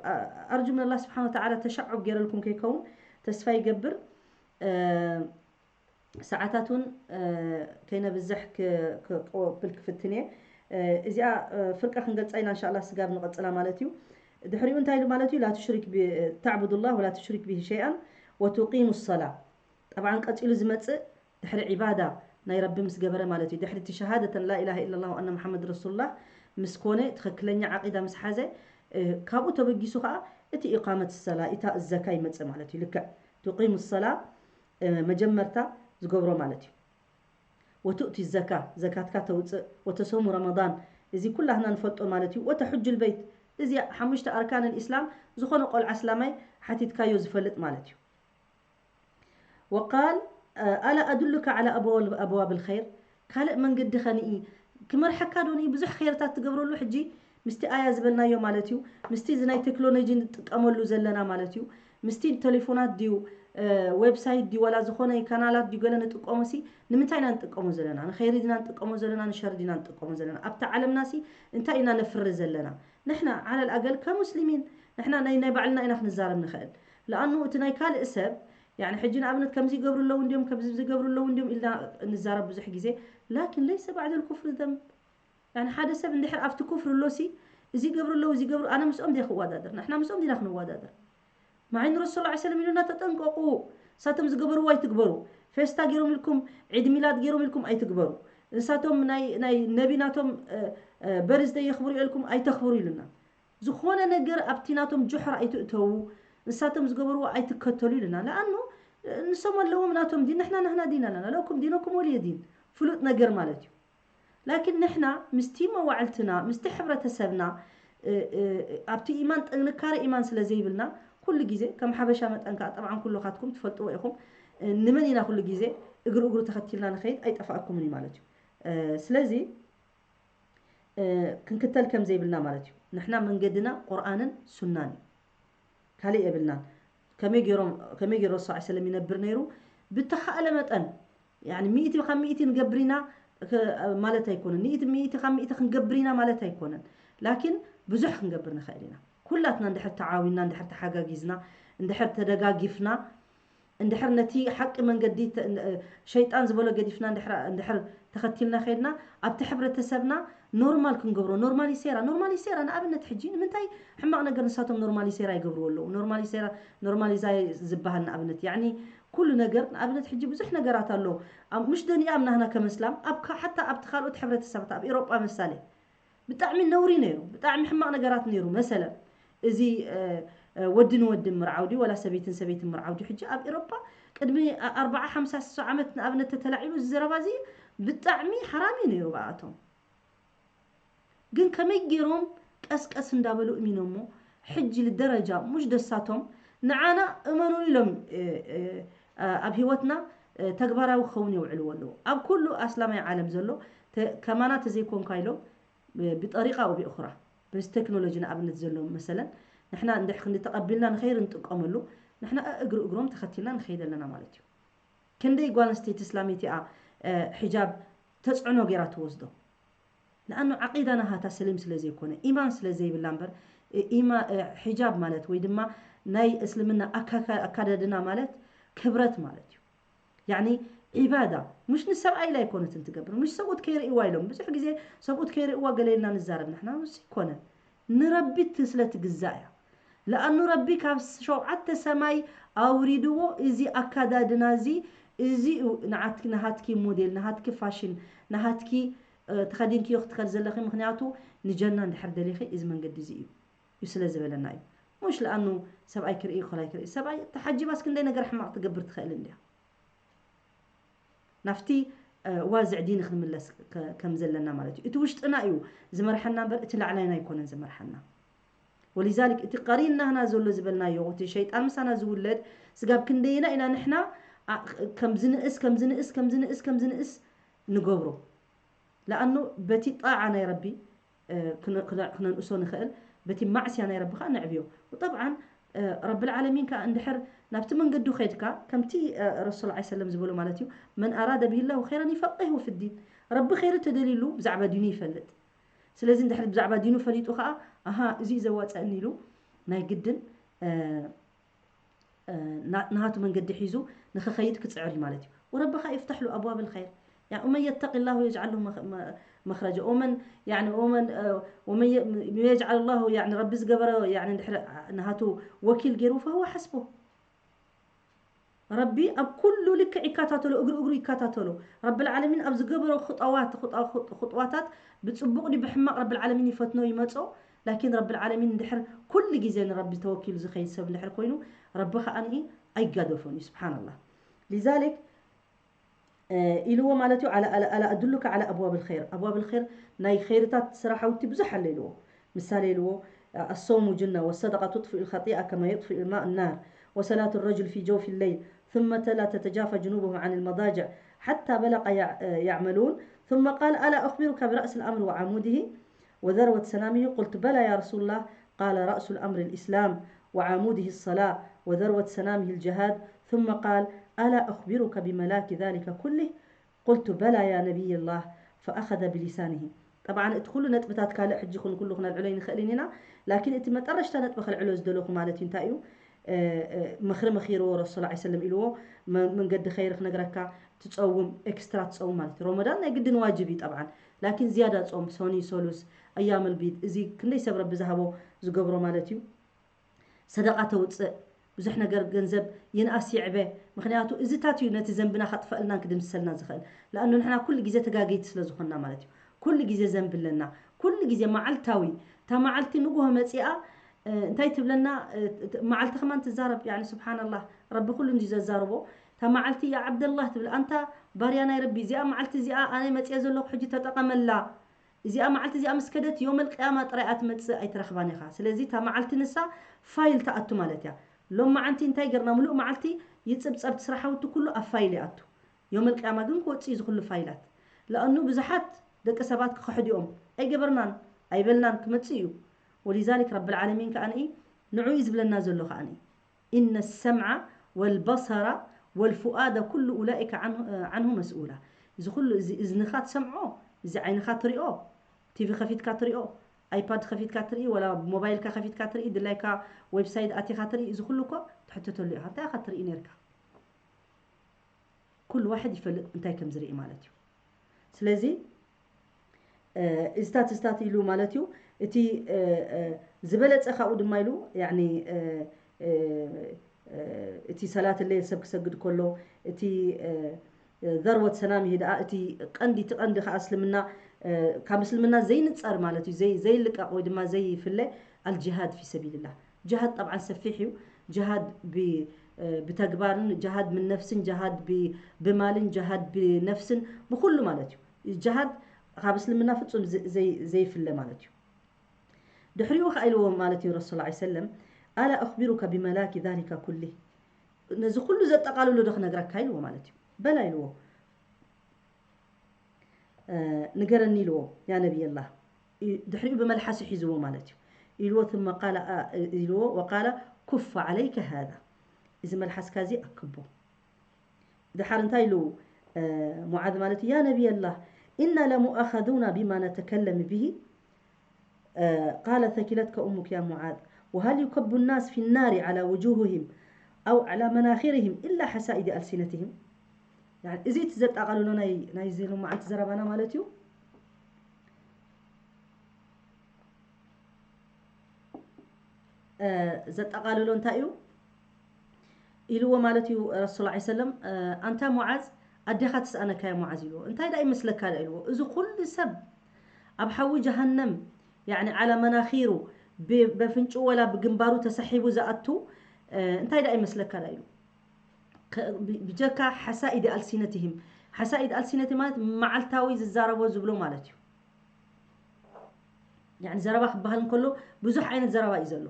ኣርጁ ምን ኣላ ስብሓን ወተዓላ ተሻዑብ ገይረልኩም ከይከውን ተስፋ ይገብር ሰዓታት እውን ከይነብዝሕ ክቆብል ክፍትን እየ እዚኣ ፍርቃ ክንገልፃ ኢና እንሻላ ስጋብ ንቐፅላ ማለት እዩ ድሕሪኡ እንታይ ኢሉ ማለት እዩ ላ ትሽሪክ ተዕቡድ ላህ ወላ ትሽሪክ ብሂ ሸይኣን ወቱቂሙ ሰላ ጠብዓን ቀፂሉ ዝመፅእ ድሕሪ ዒባዳ ናይ ረቢ ምስ ገበረ ማለት እዩ ድሕሪ እቲ ሸሃደተን ላኢላሃ ኢላላህ ኣነ መሓመድ ረሱሉላህ ምስ ኮነ ትኽክለኛ ዓቂዳ ምስ ሓዘ ካብኡ ተበጊሱ ከዓ እቲ ኢቃመት ሰላ ኢታ ዘካ ይመፅእ ማለት እዩ ልክዕ ቱቂሙ ሰላ መጀመርታ ዝገብሮ ማለት እዩ ወቱእቲ ዘካ ዘካትካ ተውፅእ ወተሰሙ ረመዳን እዚ ኩላህና ንፈልጦ ማለት እዩ ወተሕጁ ልበይት እዚ ሓሙሽተ ኣርካን ልእስላም ዝኾነ ቆልዓ እስላማይ ሓቲትካዮ ዝፈልጥ ማለት እዩ وقال ألا أدلك على أبواب الخير ካልእ መንገዲ ኸንኢ ክመርሐካ ዶ ንኢ ብዙሕ ኸይርታት ትገብረሉ ሕጂ ምስቲ ኣያ ዝበልናዮ ማለት እዩ ምስቲ እዚ ናይ ቴክኖሎጂ ንጥቀመሉ ዘለና ማለት እዩ ምስቲ ቴሌፎናት ድዩ ዌብሳይት ድዩ ዋላ ዝኾነ ካናላት ድዩ ገለ ንጥቀሞ ሲ ንምንታይ ኢና ንጥቀሞ ዘለና ንኸይሪ ዲና ንጥቀሞ ዘለና ንሸሪ ዲና ንጥቀሞ ዘለና ኣብታ ዓለምና ሲ እንታይ ኢና ነፍሪ ዘለና ንሕና ዓለል ኣገል ከሙስሊሚን ንሕና ናይ ናይ ባዕልና ኢና ክንዛረብ ንኽእል ለኣኑ እቲ ናይ ካልእ ሰብ ያኒ ሕጂ ንኣብነት ከምዚ ይገብሩ ኣለዉ እንዲዮም ከምዚ ዝገብሩ ኣለዉ እንዲዮም ኢልና ንዛረብ ብዙሕ ግዜ ላኪን ለይሰ ባዕድ ልኩፍሪ ዘንብ يعني ሓደ ሰብ እንድሕር ኣብቲ ኩፍር ኣሎሲ፣ እዚ ይገብሩ ኣለዉ፣ እዚ ይገብሩ፣ ኣነ ምስኦም ድየ ክወዳደር? ንሕና ምስኦም ዲና ክንወዳደር? ማዕን ረሱል ላ ሰለም ኢሉና፣ "ተጠንቀቑ፣ ንሳቶም ዝገበርዎ ኣይትግበሩ። ፌስታ ገይሮም ኢልኩም፣ ዒድ ሚላድ ገይሮም ኢልኩም ኣይትግበሩ። ንሳቶም ናይ፣ ናይ ነቢ ናቶም፣ እ፣ እ፣ በርዝደይ የኽብሩ ኢልኩም ኣይተኽብሩ" ኢሉና። ዝኾነ ነገር ኣብቲ ናቶም ጆሕራ ኣይትእተዉ፣ ንሳቶም ዝገበርዎ ኣይትከተሉ ኢሉና። ለኣኑ ንሶም ኣለዎም ናቶም ዲን፣ ንሕና ናህና ዲን ኣለና። ለኩም ዲነኩም ወልየ ዲን፣ ፍሉጥ ነገር ማለት እዩ። ላኪን ንሕና ምስቲ መዋዕልትና፣ ምስቲ ሕብረተሰብና፣ እ፣ እ፣ ኣብቲ ኢማን ጥንካረ ኢማን ስለ ዘይብልና፣ ኩሉ ግዜ ከም ሓበሻ መጠን ከኣ፣ ጠብዓን ኩልኻትኩም ትፈልጥዎ ኢኹም፣ እ፣ ንመን ኢና ኩሉ ግዜ እግሪ እግሩ ተኸቲልና ንኸይድ ኣይጠፋእኩምን እዩ ማለት እዩ። እ፣ ስለዚ፣ እ፣ ክንክተል ከም ዘይብልና ማለት እዩ። ንሕና መንገድና ቁርኣንን ሱናን እዩ። ካልእ የብልናን። ከመይ ገይሮም፣ ከመይ ገይሩ ረሱል ሰለም ይነብር ነይሩ? ብተኻእለ መጠን፣ ያኒ፣ ሚእቲ ካብ ሚእቲ ንገብር ኢና ከ-፣ ማለት ኣይኮነን። ሚእቲ፣ ሚእቲ ካብ ሚእቲ ክንገብር ኢና ማለት ኣይኮነን። ላኪን ብዙሕ ክንገብር ንኽእል ኢና። ኩላትና እንድሕር ተዓዊና፣ እንድሕር ተሓጋጊዝና፣ እንድሕር ተደጋጊፍና፣ እንድሕር ነቲ ሓቂ መንገዲ ተ-፣ ሸይጣን ዝበሎ ገዲፍና እንድሕር፣ እንድሕር ተኸቲልና ከይድና፣ ኣብቲ ሕብረተሰብና ኖርማል ክንገብሮ፣ ኖርማሊሴራ፣ ኖርማሊሴራ። ንኣብነት ሕጂ ንምንታይ ሕማቕ ነገር ንሳቶም ኖርማሊሴራ ይገብርዎ ኣለዉ? ኖርማሊሴራ፣ ኖርማሊዛይ ዝበሃል ንኣብነት፣ ያዕኒ ኩሉ ነገር፣ ንኣብነት ሕጂ ብዙሕ ነገራት ኣሎ። ኣብ፣ ምሽ ደንያ ኣብ ናህና ከም እስላም፣ ኣብ ካ-፣ ሓታ ኣብቲ ካልኦት ሕብረተሰባት፣ ኣብ ኤሮጳ ምሳሌ፣ ብጣዕሚ ነውሪ ነይሩ፣ ብጣዕሚ ሕማቕ ነገራት ነይሩ። መሰለን፣ እዚ፣ እ፣ እ፣ ወዲ ንወዲ ምርዓው ድዩ፣ ወላ ሰበይትን ሰበይትን ምርዓው ድዩ? ሕጂ ኣብ ኤሮጳ ቅድሚ ኣ-፣ ኣርብዓ፣ ሓምሳ፣ ስሳ ዓመት ንኣብነት ተተላዒሉ፣ እዚ ዘረባ እዚ ብጣዕሚ ሓራም እዩ ነይሩ ብኣቶም። ግን ከመይ ገይሮም ቀስቀስ እንዳበሉ እሚኖሞ፣ ሕጂ ልደረጃ፣ ሙሽ ደሳቶም፣ ንዓና እመኑ ኢሎም፣ እ፣ እ፣ ኣ-፣ ኣብ ህይወትና፣ እ፣ ተግባራዊ ክኸውን የውዕልዎ ኣለዉ። ኣብ ኩሉ ኣስላማይ ዓለም ዘሎ፣ ተ-፣ ከማና ተዘይኮንካ ኢሎም፣ ብ-፣ ብጠሪቃ ወብእኹራ፣ በዚ ቴክኖሎጂ ንኣብነት ዘሎ መሰለን፣ ንሕና እንድሕ ክንዲ ተቐቢልና ንኸይር እንጥቀመሉ፣ ንሕና እግሪ እግሮም ተኸቲልና ንኸይድ ኣለና ማለት እዩ። ክንደይ ጓል ኣንስተይቲ እስላመይቲ እያ፣ እ፣ ሒጃብ ተጽዕኖ ገይራ ትወስዶ? ንኣኑ ዓቂዳ ናሃታ ሰሊም ስለ ዘይኮነ፣ ኢማን ስለ ዘይብላ እምበር፣ እ፣ ኢማ-፣ እ፣ ሒጃብ ማለት ወይ ድማ ናይ እስልምና ኣካካ-፣ ኣካዳድና ማለት ክብረት ማለት እዩ። ያዕኒ ዒባዳ፣ ምሽ ንሰብኣይ ኢላ ኣይኮነትን ትገብር፣ ምሽ ሰብኡት ከይርእይዋ ኢሎም። ብዙሕ ግዜ ሰብኡት ከይርእይዋ ገለ ኢልና ንዛረብ ንሕና፣ ንሱ ኣይኮነን። ንረቢ ት-፣ ስለ ትግዛእ እያ። ለኣኑ ረቢ ካብ ሸውዓተ ሰማይ ኣውሪድዎ፣ እዚ ኣካዳድና እዚ፣ እዚ እዩ ንዓትኪ፣ ናሃትኪ ሞዴል፣ ናሃትኪ ፋሽን፣ ናሃትኪ፣ እ፣ ተኸዲንክዮ ክትኸዲ ዘለኺ፣ ምኽንያቱ ንጀና እንድሕር ደሊኺ እዚ መንገዲ እዚ እዩ፣ እዩ ስለ ዝበለና እዩ። ሙሽ ለኣኑ ሰብኣይ ክርኢ፣ ኮላይ ክርኢ፣ ሰብኣይ ተሓጂባስ ክንደይ ነገር ሕማቕ ትገብር ትኽእል እንድያ። ናብቲ፣ እ፣ ዋዝዕ ዲን ክንምለስ ከ-፣ ከም ዘለና ማለት እዩ። እቲ ውሽጥና እዩ ዝመርሐና እምበር እቲ ላዕላይና ኣይኮነን ዝመርሐና። ወሊዛሊክ እቲ ቀሪን ናህና ዘሎ ዝበልናዮ፣ እቲ ሸይጣን ምሳና ዝውለድ ስጋብ ክንደይና ኢና ንሕና፣ ኣ-፣ ከም ዝንእስ፣ ከም ዝንእስ፣ ከም ዝንእስ፣ ከም ዝንእስ ንገብሮ። ለኣኑ በቲ ጣዓ ናይ ረቢ፣ እ፣ ክነ-፣ ክነ-፣ ክነንእሶ ንኽእል፣ በቲ ማዕስያ ናይ ረቢ ኸኣ ነዕብዮ። ወጠብዓን፣ እ፣ ረብል ዓለሚን ከኣ እንድሕር ናብቲ መንገዱ ኸይድካ፣ ከምቲ፣ እ፣ ረሱል ዐለይሂ ሰለም ዝበሎ ማለት እዩ፣ "መን ኣራደ ቢሂላሁ ኸይረን ዩፈቂህሁ ፊዲን።" ረቢ ኸይሪ ተደልዩሉ ብዛዕባ ዲኑ ይፈልጥ። ስለዚ እንድሕር ብዛዕባ ዲኑ ፈሊጡ ኸኣ፣ "ኣሃ፣ እዚ እዩ ዘዋጸእኒ" ኢሉ ናይ ግድን፣ እ፣ እ፣ ና-፣ ናቱ መንገዲ ሒዙ ንኽኸይድ ክጽዕር እዩ ማለት እዩ። ወረቢ ኸኣ ይፍተሕ ሉ ኣብዋብል ኸይር። ያኒ፣ "ወመን የተቂ ላሁ የጅዓል ለሁ መኽ-፣ መ-፣ መኽረጃ።" ወመን፣ ያኒ፣ ወመን፣ እ፣ ወመን የ-፣ የጅዓል ላሁ፣ ያኒ፣ ረቢ ዝገበረ፣ ያኒ፣ እንድሕር ናቱ ወኪል ገይሩ፣ ፈሁወ ሐስቡ። ረቢ ኣብ ኩሉ ልክዕ ይከታተሎ፣ እግሪ እግሩ ይከታተሎ። ረብል ዓለሚን ኣብ ዝገበሮ ኹጠዋት፣ ኹጣ-፣ ኹጥ-፣ ኹጥዋታት ብጽቡቕ ድዩ ብሕማቕ ረብል ዓለሚን ይፈትኖ ይመጾ። ላኪን ረብል ዓለሚን እንድሕር ኩሉ ግዜ ንረቢ ተወኪሉ ዝኸይድ ሰብ እንድሕር ኮይኑ፣ ረቢ ኸኣ ንኢ ኣይጋደፎን እዩ። ስብሓንላህ። ሊዛሊክ፣ እ፣ ኢልዎ ማለት እዩ፣ "ኣላ፣ ኣላ፣ ኣላ ኣዱሉካ ዓላ ኣብዋብል ኸይር?" ኣብዋብል ኸይር፣ ናይ ኸይርታት ስራሓውቲ ብዙሕ ኣሎ ኢልዎ። ምሳሌ ኢልዎ፣ "ኣሰውሙ ጅና ወሰደቃ ቱጥፊኡ ልኸጢኣ ከማ ዩጥፊኡ ልማእ ናር ወሰላቱ ረጁል ፊ ጀውፊ ለይል ثم تلا تتجافى جنوبهم عن المضاجع حتى بلغ يع-، يعملون ثم قال ألا أخبرك برأس الأمر وعموده وذروة سنامه قلت بلى يا رسول الله قال رأس الأمر الإسلام وعموده الصلاة وذروة سنامه الجهاد ثم قال ألا أخبرك بملاك ذلك كله قلت بلى يا نبي الله فأخذ بلسانه። ጠብዓን እቲ ኩሉ ነጥብታት ካልእ ሕጂ ኩን ኩሉ ክነልዕሎ ይንኽእልን ኢና። ላኪን እቲ መጠረሽታ ነጥቢ ከልዕሎ ዝደለኹ ማለት እዩ እንታይ እዩ? እ፣ እ፣ ምኽሪ መኺርዎ ረሱል ዐለይሂ ሰለም ኢልዎ፣ መ-፣ መንገዲ ኸይሪ ክነግረካ፣ ትጸውም፣ ኤክስትራ ትጸውም ማለት እዩ። ረመዳን ናይ ግድን ዋጅብ እዩ ጠብዓን። ላኪን ዝያዳ ጾም፣ ሰኑይ፣ ሰሉስ፣ ኣያመል ቢድ፣ እዚ ክንደይ ሰብ ረቢ ዝሃቦ ዝገብሮ ማለት እዩ። ሰደቃ ተውፅእ፣ ብዙሕ ነገር ገንዘብ ይንኣስ ይዕበ። ምኽንያቱ እዚታት እዩ ነቲ ዘንብና ከጥፈእልናን ክድምስሰልና ዝኽእል። ለኣኑ ንሕና ኩሉ ግዜ ተጋገይቲ ስለ ዝኾንና ማለት እዩ። ኩሉ ግዜ ዘንብ ኣለና። ኩሉ ግዜ መዓልታዊ፣ እታ መዓልቲ ንግሆ መፂኣ፣ እ፣ እንታይ ትብለና? እ፣ እ፣ መዓልቲ ከማን ትዛረብ። ያኒ ስብሓንላህ፣ ረቢ ኩሉ እንዲ ዘዛርቦ። እታ መዓልቲ ያ ዓብደላህ ትብል፣ ኣንታ ባርያ ናይ ረቢ፣ እዚኣ መዓልቲ እዚኣ ኣነ መፅየ ዘለኹ ሕጂ ተጠቐመላ። እዚኣ መዓልቲ እዚኣ ምስ ከደት ዮመል ቅያማ ጥራይ ኣትመጽእ ኣይትረኽባን ኢኻ። ስለዚ እታ መዓልቲ ንሳ ፋይል ትኣቱ ማለት እያ። ሎም መዓንቲ እንታይ ገርና? ምሉእ መዓልቲ ይጽብጸብ፣ እቲ ስራሕውቲ ኩሉ ኣብ ፋይል ይኣቱ። ዮመል ቅያማ ግን ክወጽእ እዩ ዝኹሉ ፋይላት። ለኣኑ ብዙሓት ደቂ ሰባት ክኽሕድኦም ኣይገበርናን ኣይበልናን ክመጽእ እዩ። ወሊዛሊክ ረብል ዓለሚን ከኣ ንኢ ንዑ እዩ ዝብለና ዘሎ ከኣ ንኢ። إن السمع والبصر والفؤاد كل أولئك عنه، عنه مسؤولا። እዚ ኩሉ እዚ እዝንኻ ትሰምዖ፣ እዚ ዓይንኻ ትሪኦ፣ ቲቪ ከፊትካ ትሪኦ፣ ኣይፓድ ከፊትካ ትርኢ፣ ወላ ሞባይልካ ከፊትካ ትርኢ፣ ድላይካ ዌብሳይት ኣቲኻ ትርኢ፣ እዚ ኩሉ እኮ ትሕተተሉ ኢኻ። እንታይ ኢኻ ትርኢ ነርካ? ኩሉ ዋሕድ ይፈልጥ እንታይ ከም ዝርኢ ማለት እዩ። ስለዚ እዝታት እዝታት ኢሉ ማለት እዩ። እቲ ዝበለፀ ካብኡ ድማ ኢሉ ያኒ እቲ ሰላት ለይል ሰብ ክሰግድ ከሎ እቲ ዘርወት ሰናሚሂ ደኣ እቲ ቀንዲ እቲ ቀንዲ ከዓ እስልምና ካብ እስልምና ዘይንፀር ማለት እዩ ዘይልቀቕ ወይ ድማ ዘይፍለ ኣልጅሃድ ፊ ሰቢልላህ። ጅሃድ ጠብዓን ሰፊሕ እዩ። ጅሃድ ብተግባርን ጅሃድ ምን ነፍስን ጅሃድ ብማልን ጅሃድ ብነፍስን ብኩሉ ማለት እዩ። ጅሃድ ካብ እስልምና ፍጹም ዘይፍለ ማለት እዩ። ድሕሪኡ ከኣ ኢልዎ ማለት እዩ ረሱል ላ ሰለም ኣላ ኣኽቢሩካ ብመላኪ ዛሊካ ኩሊ፣ ነዚ ኩሉ ዘጠቓልሎ ዶ ክነግረካ ኢልዎ ማለት እዩ። በላ ኢልዎ። ንገረኒ ኢልዎ ያ ነብየላህ። ድሕሪኡ ብመልሓሱ ሒዝዎ ማለት እዩ። ኢልዎ ثم قال ኢልዎ وقال كف عليك هذا፣ እዚ መልሓስካ እዚ ኣክቦ። ድሓር እንታይ ኢሉ ሙዓዝ ማለት እዩ? يا نبي الله إنا لمؤاخذون بما نتكلم به قال ثكلتك أمك يا معاذ وهل يكب الناس في النار على وجوههم أو على مناخرهم إلا حصائد ألسنتهم. እዚ እቲ ዘጠቓልሎ ናይ ናይዚ ሎማዓንቲ ዘረባና ማለት እዩ። ዘጠቓልሎ እንታይ እዩ ኢልዎ ማለት እዩ ረሱል ላ ሰለም፣ ኣንታ ሙዓዝ ኣዴኻ ትስኣነካ እያ ሙዓዝ ኢልዎ። እንታይ ዳ ይመስለካ ዳ ኢልዎ። እዚ ኩሉ ሰብ ኣብ ሓዊ ጀሃነም ያኒ ዓላ መናኺሩ በፍንጭ ወላ ብግንባሩ ተሰሒቡ ዝኣቱ እንታይ ዳ ይመስለካ ዳ ኢሉ። ብጀካ ሓሳኢድ ኣልሲነትህም፣ ሓሳኢድ ኣልሲነት ማለት መዓልታዊ ዝዛረቦ ዝብሎ ማለት እዩ። ያኒ ዘረባ ክበሃል እንከሎ ብዙሕ ዓይነት ዘረባ እዩ ዘሎ።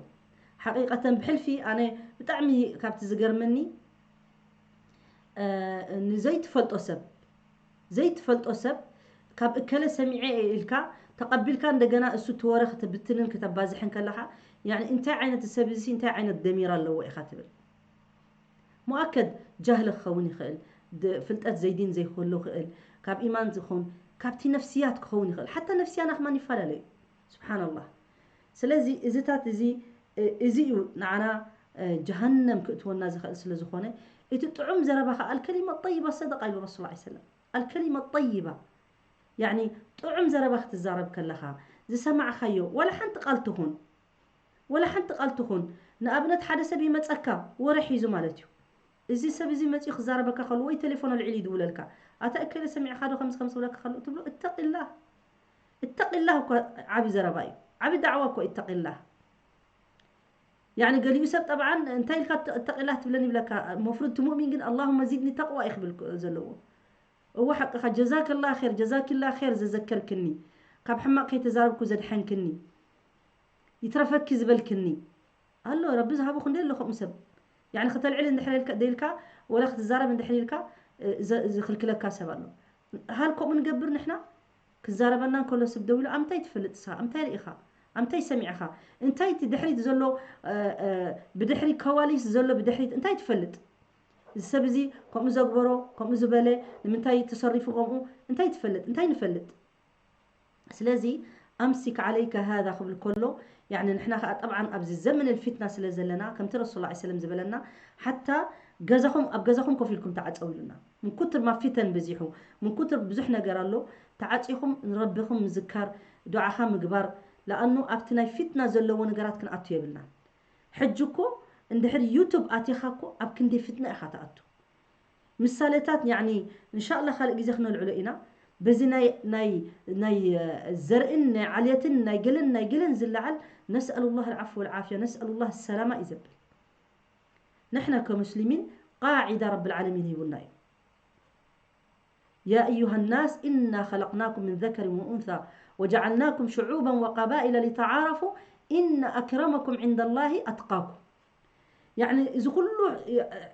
ሓቂቀተን ብሕልፊ ኣነ ብጣዕሚ ካብቲ ዝገርመኒ ንዘይትፈልጦ ሰብ ዘይትፈልጦ ሰብ ካብ እከለ ሰሚዐ እየ ኢልካ ተቐቢልካ እንደገና እሱ እቲ ወረ ክትብትንን ክተባዝሕን ከለኻ ያኒ እንታይ ዓይነት ሰብ እዚ እንታይ ዓይነት ደሚር ኣለዎ ኢኻ ትብል። ሙኣከድ ጃህሊ ክኸውን ይኽእል፣ ፍልጠት ዘይዲን ዘይክህሉ ይኽእል፣ ካብ ኢማን ዝኹን ካብቲ ነፍስያት ክኸውን ይኽእል። ሓታ ነፍስያና ከማን ይፈላለ እዩ። ስብሓንላህ። ስለዚ እዚታት እዚ እዚ እዩ ንዓና ጀሃነም ክእትወና ዝኽእል ስለ ዝኾነ እቲ ጥዑም ዘረባ ከዓ ኣልከሊማ ጠይባ ሰደቃ ኢሉ ረሱል ላ ሰለም። ኣልከሊማ ጠይባ ያኒ ጥዑም ዘረባ ክትዛረብ ከለኻ ዝሰማዕኻዮ ዋላ ሓንቲ ቃል ትኹን ወላ ሓንቲ ቃል ትኹን። ንኣብነት ሓደ ሰብ ይመፀካ ወረ ሒዙ ማለት እዩ። እዚ ሰብ እዚ መፂኡ ክዛረበካ ከሎ ወይ ቴሌፎን ኣልዒሉ ይድውለልካ፣ ኣታ እከለ ሰሚዕካ ዶ ከምዚ ከምዚ ክብለካ ከሎ ትብሎ እተቂላህ። እተቂላህ እኳ ዓብዪ ዘረባ እዩ። ዓብዪ ዳዕዋ እኳ እዩ እተቂላህ። ያኒ ገሊኡ ሰብ ጠብዓን እንታይ ኢልካ እተቂላህ ትብለኒ ይብለካ። መፍሩድ እቲ ሙእሚን ግን ኣላሁመ ዚድኒ ተቅዋ እዩ ክብል ዘለዎ። እወ ሓቅኻ ጀዛከላ ር ጀዛኪላ ር ዘዘከርክኒ፣ ካብ ሕማቕ ከይተዛረብኩ ዘድሐንክኒ፣ ይትረፈኪ ዝበልክኒ ኣሎ። ረቢ ዝሃቦ ክንደይ ኣሎ ከምኡ ሰብ። ያኒ ክተልዕል እንድሕር ኢልካ ደይልካ ወላ ክትዛረብ እንድሕር ኢልካ ዝኽልክለካ ሰብ ኣሎ። ሃል ከምኡ ንገብር ንሕና? ክዛረበና እንከሎ ሰብ ደው ኢሉ ኣምታይ ትፈልጥ ንስኻ? ኣምታይ ርኢኻ? ኣምታይ ሰሚዕኻ? እንታይ እቲ ድሕሪት ዘሎ ብድሕሪ ከዋሊስ ዘሎ ብድሕሪት እንታይ ትፈልጥ? እዚ ሰብ እዚ ከምኡ ዘግበሮ ከምኡ ዝበለ ንምንታይ ተሰሪፉ ከምኡ እንታይ ትፈልጥ? እንታይ ንፈልጥ? ስለዚ ኣምሲክ ዓለይከ ሃዛ ክብል ከሎ ያኒ ንሕና ከዓ ጠብዓን ኣብዚ ዘመን ልፊትና ስለ ዘለና ከምቲ ረሱል ላ ሰለም ዝበለና ሓታ ገዛኹም ኣብ ገዛኹም ኮፍ ኢልኩም ተዓጸው ኢሉና። ምን ኩትር ማ ፊተን በዚሑ፣ ምን ኩትር ብዙሕ ነገር ኣሎ። ተዓጺኹም ንረቢኹም ምዝካር፣ ዱዓኻ ምግባር። ለኣኑ ኣብቲ ናይ ፊትና ዘለዎ ነገራት ክንኣቱ የብልናን። ሕጂ እኮ እንድሕር ዩቱብ ኣቲኻ እኮ ኣብ ክንደይ ፊትና ኢኻ ትኣቱ። ምሳሌታት ያኒ እንሻላ ካልእ ግዜ ክነልዕሎ ኢና። በዚ ናይ ናይ ናይ ዘርእን ናይ ዓልየትን ናይ ገለን ናይ ገለን ዝለዓል ነስኣሉላህ العفو والعافية، ነስኣሉላህ ሰላማ እዩ ዘብል። ንሕና ከሙስሊሚን ቃዒዳ ረብል ዓለሚን ሂቡና እዩ። يا أيها الناس إنا خلقناكم من ذكر وأنثى وجعلناكم شعوبا وقبائل لتعارفوا إن أكرمكم عند الله أتقاكم. ያኒ እዚ ኩሉ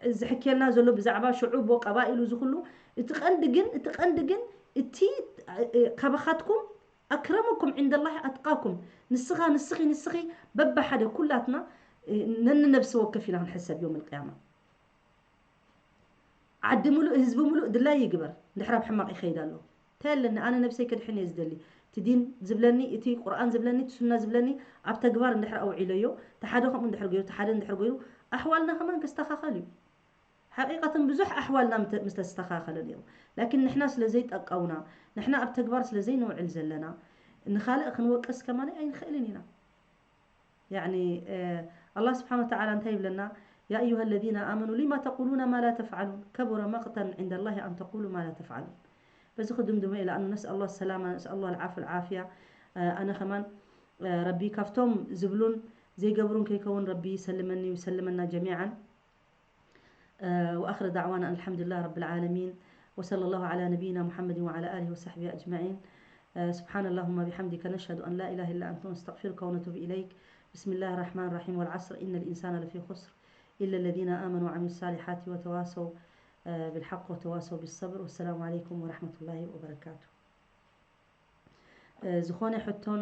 እዚ ሕክየልና ዘሎ ብዛዕባ ሽዑብ ወቀባኢሉ እዚ ኩሉ እቲ ቀንዲ ግን እቲ ቀንዲ ግን እቲ ካባኻትኩም ኣክረመኩም ዕንደላሂ ኣትቃኩም። ንስኻ ንስኺ ንስኺ በብሓደ ኩላትና ነንነብሲ ወከፍ ኢና ክንሕሰብ ዮም ልቅያማ። ዓዲ ሙሉእ ህዝቢ ሙሉእ ድላይ ይግበር። እንድሕር ኣብ ሕማቕ ይኸይድ ኣሎ እንታይ ኣለኒ? ኣነ ነብሰይ ከድሕን እየ ዝደሊ። እቲ ዲን ዝብለኒ እቲ ቁርኣን ዝብለኒ እቲ ሱና ዝብለኒ ኣብ ተግባር እንድሕር ኣውዒለዮ፣ እቲ ሓደ ከምኡ እንድሕር ገይሩ እቲ ሓደ እንድሕር ገይሩ ኣሕዋልና ከማን ክስተኻኸል እዩ። ሓቂቀተን ብዙሕ ኣሕዋልና ምስ ተስተኻኸለ ነይሩ። ላኪን ንሕና ስለ ዘይጠቀውና፣ ንሕና ኣብ ተግባር ስለ ዘይንውዕል ዘለና ንኻልእ ክንወቅስ ከማን ኣይንኽእልን ኢና። ያኒ ኣላህ ስብሓን ወተዓላ እንታይ ይብለና? يا أيها الذين آمنوا لم تقولون ما لا تفعلون كبر مقتا عند الله أن تقولوا ما لا تفعلون. በዚ ክድምድሞ ኢለ ኣኑ ነስኣሉ ሰላማ ነስኣሉ ልዓፍ ልዓፍያ። ኣነ ከማን ረቢ ካብቶም ዝብሉን ዘይገብሩን ከይከውን ረቢ ይሰልመኒ ይሰልመና ጀሚዓን። وآخر دعوانا أن الحمد لله رب العالمين، وصلى الله على نبينا محمد وعلى آله وصحبه أجمعين. سبحان اللهم بحمدك، نشهد أن لا إله إلا أنت، نستغفرك ونتوب إليك. بسم الله الرحمن الرحيم، والعصر إن الإنسان لفي خسر إلا الذين آمنوا وعملوا الصالحات وتواصوا بالحق وتواصوا بالصبر. والسلام عليكم ورحمة الله وبركاته. ዝኾነ ሕቶን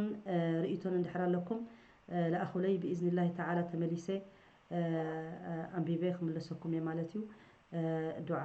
ርእይቶን እንድሕር ኣለኩም ለኣኹለይ ብኢዝኒላሂ ተዓላ ተመሊሰ ኣንቢበ ክምለሰኩም እየ ማለት እዩ። ዱዓ